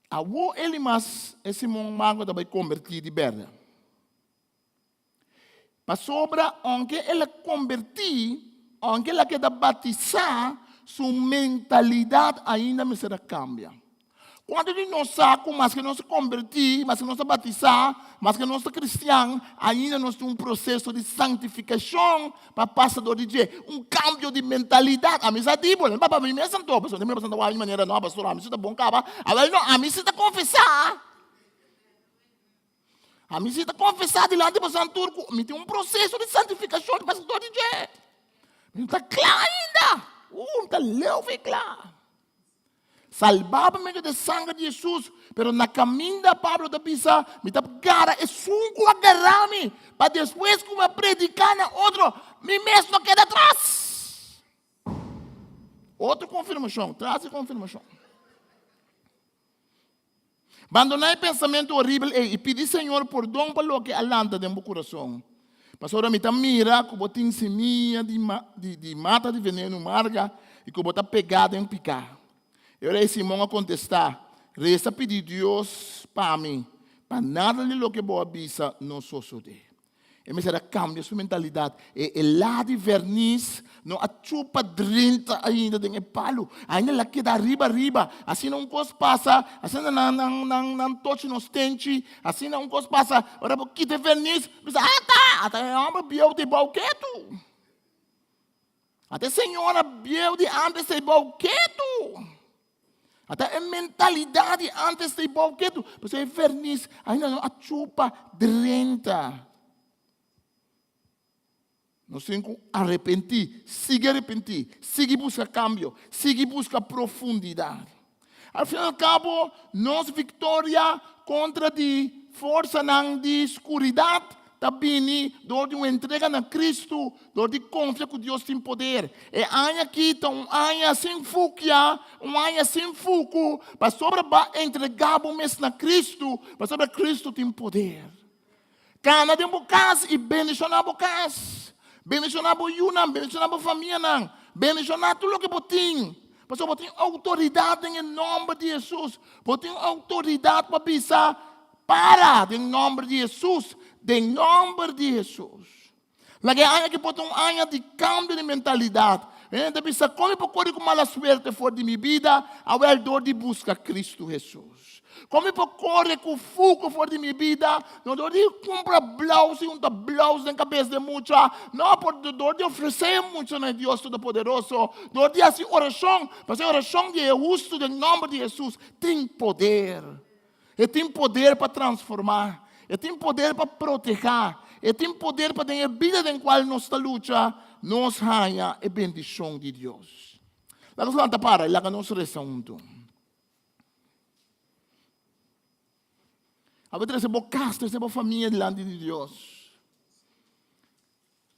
awo Elimas e Simon Mago ta bai kombertí di bèrdè. Pasobra aunke el a kombertí, aunke el a keda batisá, su mentalidat ainda mester a kambia. Kuantu di nos sa ku maske nos a kombertí, maske nos a batisá, maske nos ta kristian, ainda nos tin un proseso di santifikashon pa pasa dor di dje, un kambio di mentalidat. Ami sa di bo, papa mi mes anto, pasobra mi ta wak di manera, no pastor, ami si ta bon kaba. Awel no, ami si ta konfesá. Ami si ta konfesá dilanti boso tur ku mi tin un proseso di santifikashon di pasa dor di dje. Mi no ta kla ainda. Mi ta leu for e kla. Salbá pa medio di e sanger di Hesus, pero na kaminda Pablo ta bisa, mi ta gara esun ku a gara mi, pa despues ku mi a prediká na otro, mi mes no keda atras. Otro konfirmashon, tras di konfirmashon. Bandoná e pensamentu horibel ei i pidi Señor pordon pa loke a lanta den bo kurason. Pasobra mi ta mira ku bo tin simia di di mata di venenu marga i ku bo ta pegá den piká. E ora ei Simon a kontestá, Resa pidi Dios pa mi, pa nada di loke bo a bisa no sosodé. E mester a kambia su mentalidat. E e la di vernis no a chupa drenta ainda den e palu. Ainda el a keda riba riba. Asina un kos pasa, asina nan nan nan nan tochi nos tenchi, asina un kos pasa, ora bo kita e vernis, bisa ata, ata e hòmber bieu di bou ketu. Ata e señora bieu di antes ei bou ketu. Ata e mentalidat di antes ta bou ketu. Pasobra e vernis ainda no a chupa drenta. Nos tin ku arepentí, sigui arepentí, sigui buska kambio, sigui buska profundidat. Al fin al kabo, nos viktoria kontra di forsanan di skuridat ta bini dor di un entrega na Kristu, dor di konfia ku Dios tin poder. E aña aki ta un aña sin fukia, un aña sin fuku, pasobra bo a entregá bo mes na Kristu, pasobra Kristu tin poder. Kana den bo kas i bendishoná bo kas. Bendishoná bo yunan, bendishoná bo famianan, bendishoná tur loke bo tin. Pasobra bo tin outoridat den e nòmber di Hesus. Bo tin outoridat pa bisa, Para den nòmber di Hesus, den nòmber di Hesus. Laga e aña aki por ta un aña di kambio di mentalidat. Hende ta bisa, Kon mi por kore ku mala suerte for di mi bida? Awèl, dor di buska Kristu Hesus. Kon mi por kore ku fuku for di mi bida? No dor di kumpra blous i unta blous den kabes di e mucha. No, por dor di ofresé e mucha na e Dios Todopoderoso. Dor di hasi orashon, pasobra e orashon di e hustu den nòmber di Hesus tin poder. E tin poder pa transformá. E tin poder pa protehá. E tin poder pa den e bida den kual nos ta lucha, nos haña e bendishon di Dios. Laga nos lanta para i laga nos resa huntu. Awe trese bo kas, trese bo famia dilanti di Dios.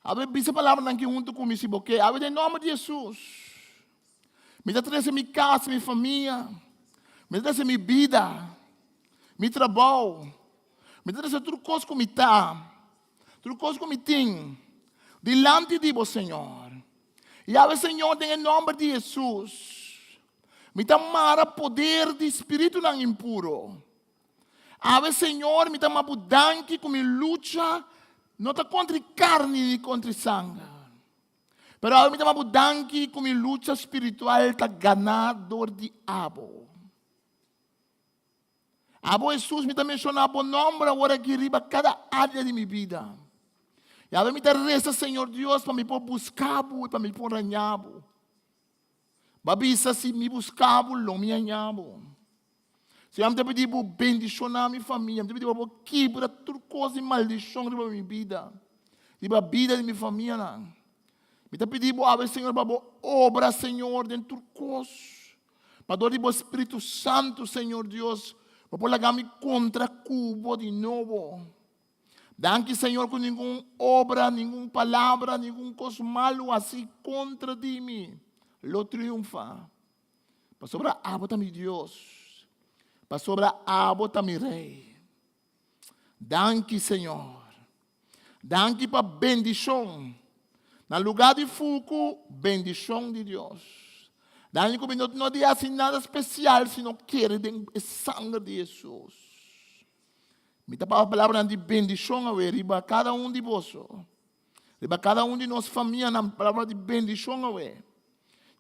Awe bisa palabranan aki huntu ku mi si bo ke. Awe den nòmber di Hesus. Mi ta trese mi kas, mi famia. Mi ta trese mi bida, mi trabou. Mi ta trese tur kos ku mi ta, tur kos ku mi tin, dilanti di bo, Señor. I awe, Señor, den e nòmber di Hesus, mi ta mara poder di spiritunan impuro. Awe Señor mi ta ma bo danki ku mi lucha no ta kontra e karni ni kontra e sanger. Pero awe mi ta ma bo danki ku mi lucha spiritual ta ganá dor di abo. Abo Hesus mi ta menshoná bo nòmber awor aki riba kada área di mi bida. I awe mi ta resa Señor Dios pa mi por buska bo i pa mi por haña bo. Bo a bisa si mi buska bo lo mi haña bo. Señor, mi ta pidi bo bendishoná mi famia. Mi ta pidi bo pa bo kibra tur kos di maldishon riba mi bida, riba bida di mi famianan. Mi ta pidi bo awe, Señor, pa bo obra, Señor, den tur kos. Pa dor di bo Spiritu Santu, Señor Dios, bo por laga mi kontra ku bo di nobo. Danki, Señor, ku ningun obra, ningun palabra, ningun kos malu hasi kontra di mi lo triunfa. Pasobra abo ta mi Dios. Pasobra abo ta mi Rei. Danki, Señor. Danki pa bendishon. Na lugá di fuku, bendishon di Dios. Danki ku mi no no di hasi nada spesial sino kere den e sanger di Hesus. Mi ta papia palabranan di bendishon awe riba kada un di boso. Riba kada un di nos famianan palabra di bendishon awe.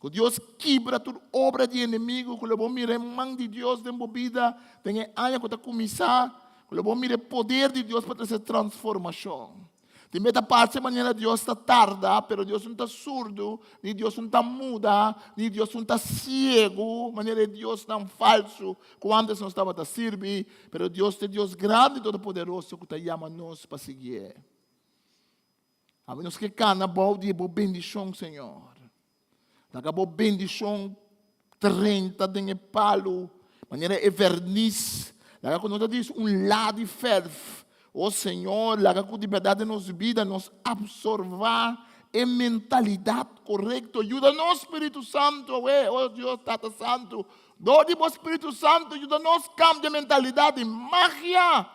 Ku Dios kibra tur obra di enemigu, ku lo bo mira e man di Dios den bo bida den e aña ku ta kuminsá, ku lo bo mira e poder di Dios pa trese transformashon. Tin bes ta parse manera Dios ta tarda, pero Dios no ta surdu, ni Dios no ta muda, ni Dios no ta siegu, manera e diosnan falsu ku antes nos tabata sirbi, pero Dios ta e Dios grandi i todopoderoso ku ta yama nos pa siguié. Awe nos ke kana bou di bo bendishon, Señor. Laga bo bendishon trenta den e palu, manera e vernis. Laga ku no ta dis un la di verf. O Señor, laga ku di bèrdat den nos bida nos apsorbá e mentalidat korekto. Yuda nos, Spiritu Santu, awe, o Dios Tata Santu. Dor di bo Spiritu Santu, yuda nos kambia mentalidat di magia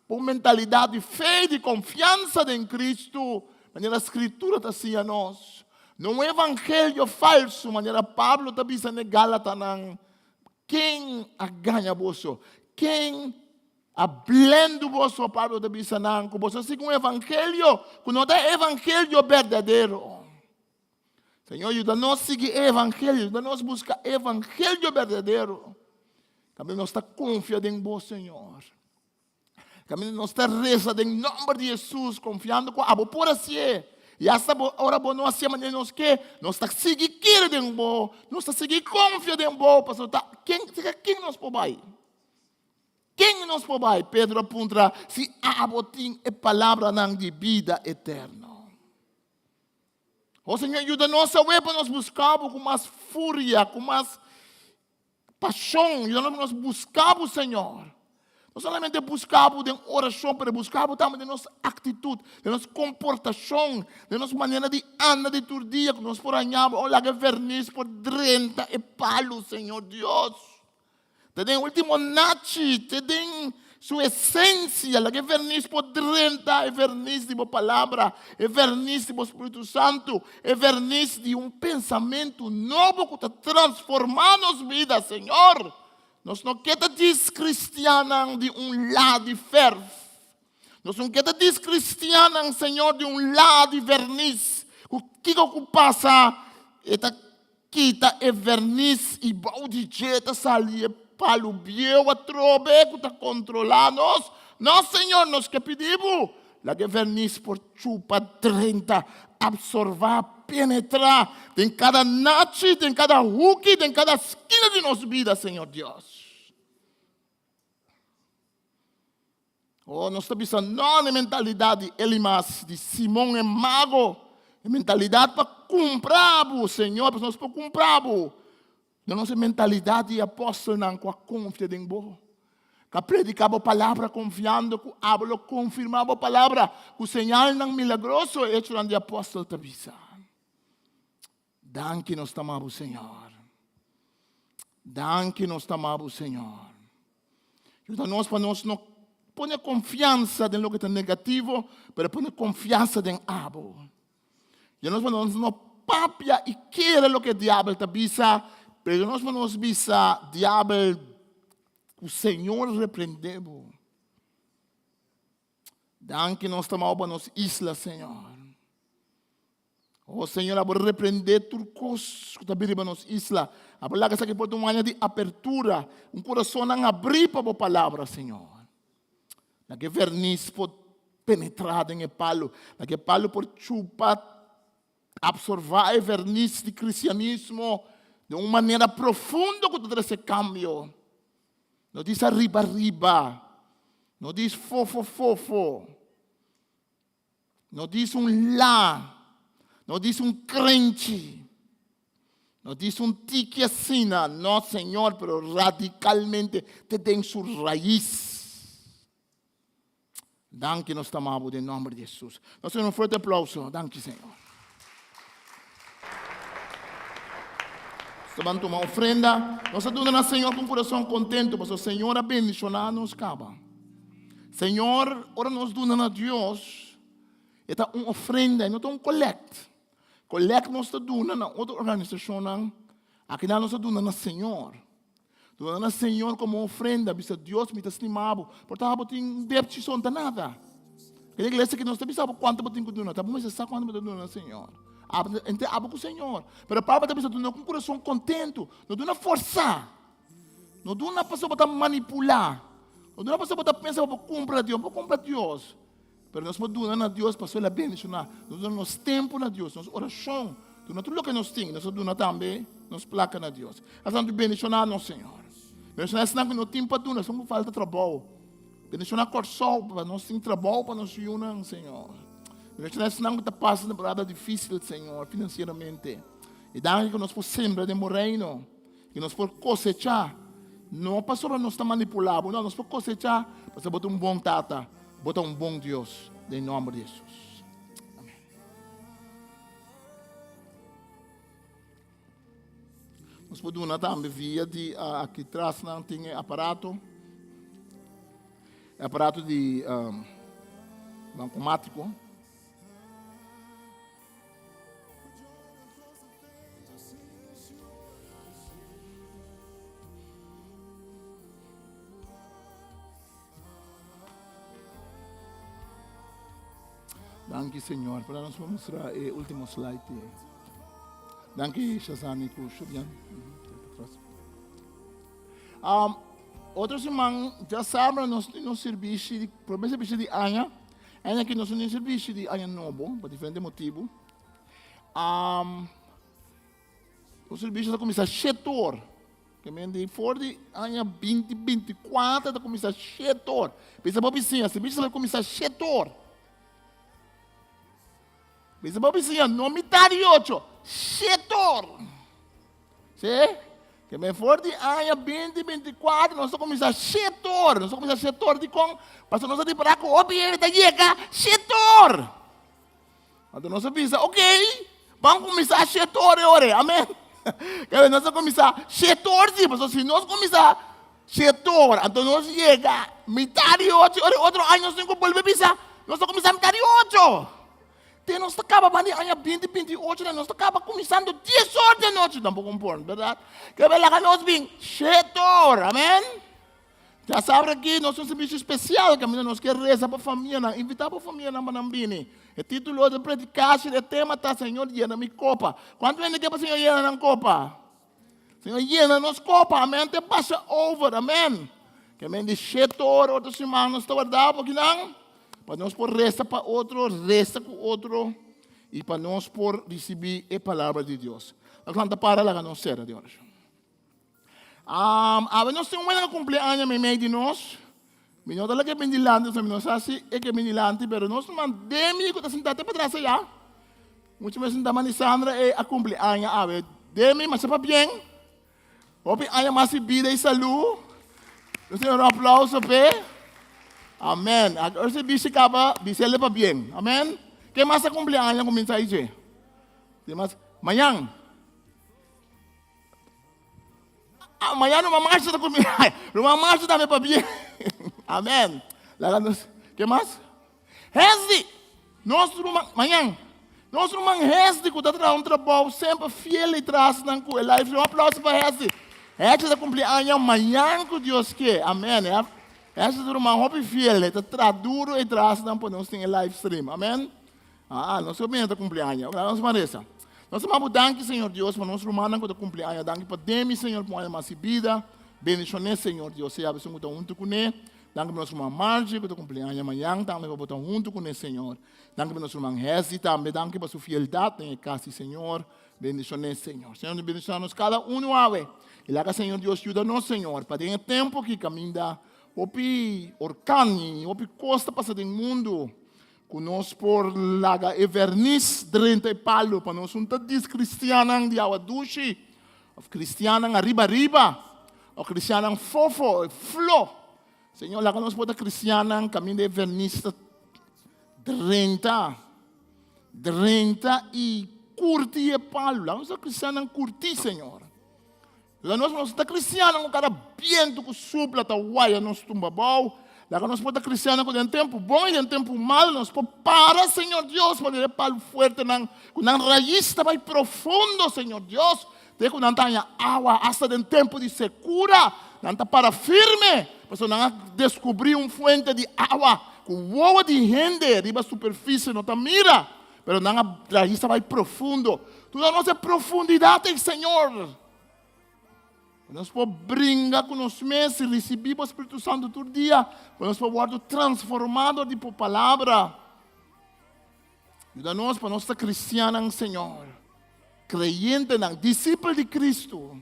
Pa un mentalidat di fe i di konfiansa den Kristu, manera Skritura ta siña nos. No un evangelio falsu, manera Pablo ta bisa n'e Galatanan, Ken a gaña boso? Ken a blendu boso? Pablo ta bisa nan ku boso a sigui un evangelio ku no ta e evangelio berdadero. Señor, yuda nos sigui e evangelio, yuda nos buska e evangelio berdadero. Tambe nos ta konfia den bo, Señor. Kaminda nos ta resa den nòmber di Hesus, konfiando ku abo por hasié. I asta bo, ora bo no hasié manera nos ke, nos ta sigui kere den bo, nos ta sigui konfia den bo, pasobra ta ken, serka ken nos por bai? Ken nos por bai? Pedro a puntra, si abo tin e palabranan di bida eterno. O Señor, yuda nos awe pa nos buska bo ku mas furia, ku mas Pashon, yuda nos buska bo, Señor. No solamente buska bo den orashon, pero buska bo tambe den nos aktitut, den nos komportashon, den nos manera di anda di tur dia, ku nos por haña bo, laga e vernis por drenta e palu, Señor Dios. Te den ultimo nachi, te den su esensia, laga e vernis por drenta, e vernis di bo palabra, e vernis di bo Spiritu Santu, e vernis di un pensamentu nobo ku ta transformá nos bida, Señor. Nos no ke ta djis kristiannan di un la di fèrf. Nos no ke ta djis kristiannan, Señor, di un la di vernis, ku kiko ku pasa. E ta kita e vernis i bou di dje ta sali e palu bieu atrobe ku ta kontrolá nos. No, Señor, nos ke pidi bo, laga e vernis por chupa drenta, apsorbá, penetrá den kada nachi, den kada huki, den kada skina di nos bida, Señor Dios. Oh, nos ta bisa no na e mentalidat di Elimas, di Simon e mago, e mentalidat pa kumpra bo, Señor, pasobra nos por kumpra bo. No nos e mentalidat di apòstelnan ku a konfia den bo, ku a prediká bo palabra konfiando ku abo lo konfirmá bo palabra ku señalnan milagroso, e Echonan di Apòstel ta bisa. Danki nos ta ama bo Señor. Danki nos ta ama bo Señor. Yuda nos pa nos no pone confianza den loke ta negativo, pero pone confianza den abo. Yuda nos pa nos no papia y kere loke diabel ta bisa, pero yuda nos pa nos bisa diabel ku Señor reprende bo. Danki nos ta ama bo pa nos isla, Señor. O Señor, abo reprendé tur kos ku ta bin riba nos isla. Abo laga esaki por ta un aña di apertura, un kurasonnan abrí pa bo palabra, Señor. Laga e vernis por penetrá den e palu. Laga e palu por chupa, absorbá e vernis di kristianismo den un manera profundo ku ta trese kambio. No dis ariba ariba, no dis fofo fofo. No dis un la, no dis un krenchi, no dis un tiki asina, no Señor, pero radicalmente te den su raiz. Danki nos ta amabo den nomber di Jesus. Nos un fuerte aplauso. Danki Señor. Nos ta tuma ofrenda. Nos ta duna na Señor con corazón contento, pasobra Señor a bendiciona nos caba. Señor, ora nos duna na Dios, e ta un ofrenda, e no ta un collect. Collect nos ta duna na otro organisacionnan, akinan nos ta duna na Señor. Duna na Señor como ofrenda, bisa Dios mi ta stima bo. Por ta bo tin un depchi son ta nada. Kende iglesia ki nos ta bisa bo cuanto bo tin cu duna, ta bo mester sa cuanto bo ta duna na Señor. Abo, entre abo cu Señor. Pero Pablo ta bisa duna cu un corazon contento, no duna forsa. No duna pasobra bo ta manipulá. No duna pasobra bo ta pensa bo por kumpra Dios. Bo por kumpra Dios. Pero nos por duna na Dios pasobra El a bendishoná. Nos duna nos tempu na Dios, nos orashon, duna tur loke nos tin. Nos a duna tambe nos plaka na Dios. Asina bendishoná nos, Señor. Bendishoná esnan ku no tin pa duna, esnan ku falta trabou. Bendishoná Kòrsou pa nos tin trabou pa nos yunan, Señor. Bendishoná esnan ku ta pasa temporada difísil, Señor, finansieramente. I danki ku nos por sembra den bo reino. I nos por kosechá, no pasobra nos ta manipulá bo, no, nos por kosechá pasobra bo ta un bon Tata, bo ta un bon Dios, den nòmber di Hesus. Amèn. Nos por duna tambe via di aki tras nan tin e aparato, e aparato di bankomátiko. Danki Señor. Para nos mostrar e último slide. Danki Shazani ku Shubian. Um, otro semana ya sabe nos nos servicio, primer servicio de año. Aña aki nos no tin servicio di aña nobo pa diferente motibu. Um, nos servicio ta kuminsá shete or. Ke men di for di aña 2024 ta kuminsá shete or. Bisa bo bisiña, servicio ta kuminsá shete or. Bisa bo bisiña, no mitad di ocho, shete or. Sí? Ke men for di aña 2024 nos a kuminsá shete or. Nos a kuminsá shete or dikon? Pasobra nos a ripará ku hopi hende ta yega shete or. Anto nos a bisa, ok, ban kuminsá shete or e ora ei. Amen. Ke nos a kuminsá shete or sí, pasobra si nos kuminsá shete or, anto nos yega mitad di ocho, ora otro aña nos tin ku bolbe bisa, nos a kuminsá mitad di ocho. Te nos ta kaba banda di aña binti binti i ocho nos ta kaba kuminsando dies or di anochi. Tampoko un por, bèrdat? Ke be laga nos bin shete or, amen? Djasabra aki nos tin un servisio spesial kaminda nos ke resa pa famianan. Invitá bo famianan pa nan bini. E título di predikashi, e tema ta Señor yena mi kopa. Kuantu hende ke pa Señor yena nan kopa? Señor yena nos kopa, amen, te pasa over, amen. Ke men di shete ora otro siman nos ta warda bo kinan pa nos por resa pa otro, resa ku otro i pa nos por risibí e palabra di Dios. Nos lanta para laga nos sera di orashon. Um, awe nos tin un wena cumpleaños meimei di nos. Mi no ta la ke bin dilanti, so mi no sa si e ke bin dilanti, pero nos man Demi ku ta sintá te patras allá. Mucho mes sinta mani Sandra e a cumpli aña awe. Demi, masha pabien. Hopi aña mas di bida i salú. Nos tin un aplauso p'e. Amen. Ora si bishi kaba, bisele pabien. Amen. Ken mas a cumpli aña kuminsá i dje? Tin mas? Mañan. Ah, mañana Ruman Marcia ta cumpli. Ruman Marcia tambe pabien. Amen. Laga nos. ¿Qué más? Hesdi. Nos ruman, mañana. Nos ruman Hesdi ku ta traha un trabou semper fiel i tras nan ku e live. Un aplauso pa Hesdi. Hesdi ta cumpli aña mañana ku Dios ke. Amen. Hesdi ta ruman hopi fiel. E ta traha duro i tras nan pa nos tin e live stream. Amen. Ah, nos famia ta cumpli aña. Ora nos maresa. Nos ta manda danki, Señor Dios, pa nos rumannan cu ta cumpli aña. Danki pa Demi, Señor, pa un aña mas di bida. Bendicion'é, Señor Dios, sea esun cu ta hunto cuné. Danki pa nos ruman Margie cu ta cumpli aña mañan tambe, pa bo ta hunto cuné, Señor. Danki pa nos ruman Hesdy tambe. Danki pa su fieldad den e cas di Señor. Bendicion'é, Señor. Señor, bendiciona nos cada uno awe. Y laga, Señor Dios, yuda nos, Señor, pa den e tempo aki caminda hopi orkan y hopi cos ta pasa den mundo. Ku nos por laga e vernis drenta e palu pa nos un ta dis kristiannan di awa dushi, òf kristiannan ariba riba, òf kristiannan fofo, flo. Señor, laga nos por ta kristiannan kaminda e vernis ta drenta, drenta i kurti e palu. Laga nos ta kristiannan kurtí, Señor. Laga nos nos ta cristiano ku kada bientu ku supla ta waya nos tumba abou. Laga nos por ta cristiano ku den tempu bon i den tempu mal nos por para, Señor Dios, manera e palu fuertenan ku nan rais ta bai profundo, Señor Dios, te ku nan ta haña awa asta den tempu di sekura. Nan ta para firme, pasobra nan a deskubrí un fuente di awa ku wowo di hende riba superfisie no ta mira, pero nan a rais ta bai profundo. Duna nos e profundidat ei, Señor. Pa nos por bringa ku nos mes i risibí bo Spiritu Santu tur dia, pa nos por wòrdu transformá dor di bo Palabra. Yuda nos pa nos ta kristiannan, Señor, kreyentenan, disipel di Kristu.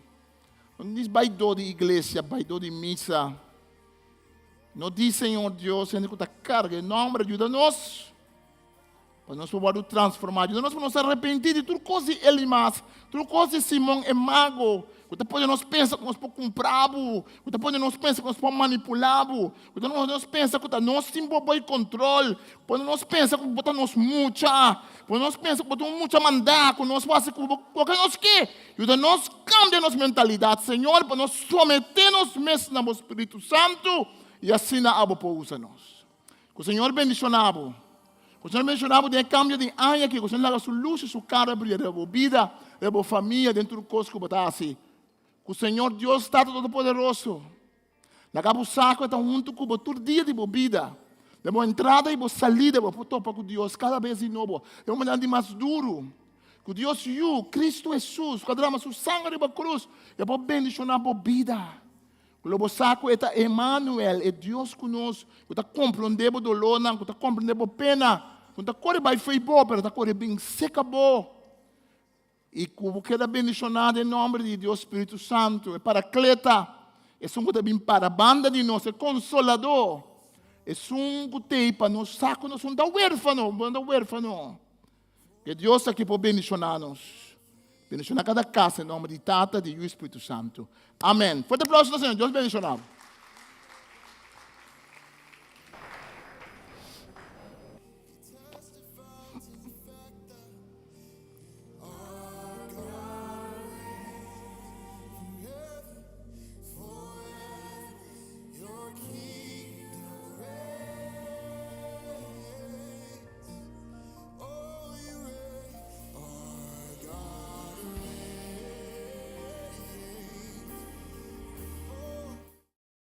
No dis baidó di iglesia, baidó di misa. No di, Señor Dios, hende ku ta karga e nòmber, yuda nos. Pa nos por wòrdu transformá. Yuda nos pa nos arepentí di tur kos di Elimas, tur kos di Simon e mago, ku ta pone nos pensa ku nos por kumpra bo, ku ta pone nos pensa ku nos por manipulá bo, ku ta pone nos pensa ku ta nos tin bo boi kontrol, pone nos pensa ku bo ta nos mucha, pone nos pensa ku bo ta un mucha mandá, ku nos por hasi ku bo loke nos ke. Yuda nos kambia nos mentalidat, Señor, pa nos someté nos mes na bo Spiritu Santu i asina abo por usa nos. Ku Señor bendishoná bo. Ku Señor bendishoná bo den e kambio di aña aki. Ku Señor laga su lus i su kara bria riba bo bida, riba bo famia, den tur kos ku bo ta hasi. Ku Señor Dios Tata Todopoderoso laga bo sa ku e ta huntu ku bo tur dia di bo bida. Den bo entrada i bo salida bo por topa ku Dios kada bes di nobo. Den bo manera di mas duru. Ku Dios Yu, Kristu Hesus, ku a drama su sanger riba krus, e por bendishoná bo bida. Lo bo sa ku e ta Emanuel, e Dios ku nos, ku ta komprondé bo dolónan, ku ta komprondé bo pena, ku no ta kore bai fo'i bo, pero ta kore bin seka bo. I ku bo keda bendishoná den nòmber di Dios Spiritu Santu, e Parakleta, esun ku ta bin para banda di nos, e Konsoladó, esun ku t'ei pa nos sa ku nos no ta wérfano, bo no ta wérfano. Ke Dios aki por bendishoná nos. Bendishoná kada kas en nòmber di Tata, di Yu i Spiritu Santu. Amèn. Fuerte aplauso na Señor. Dios bendishoná bo.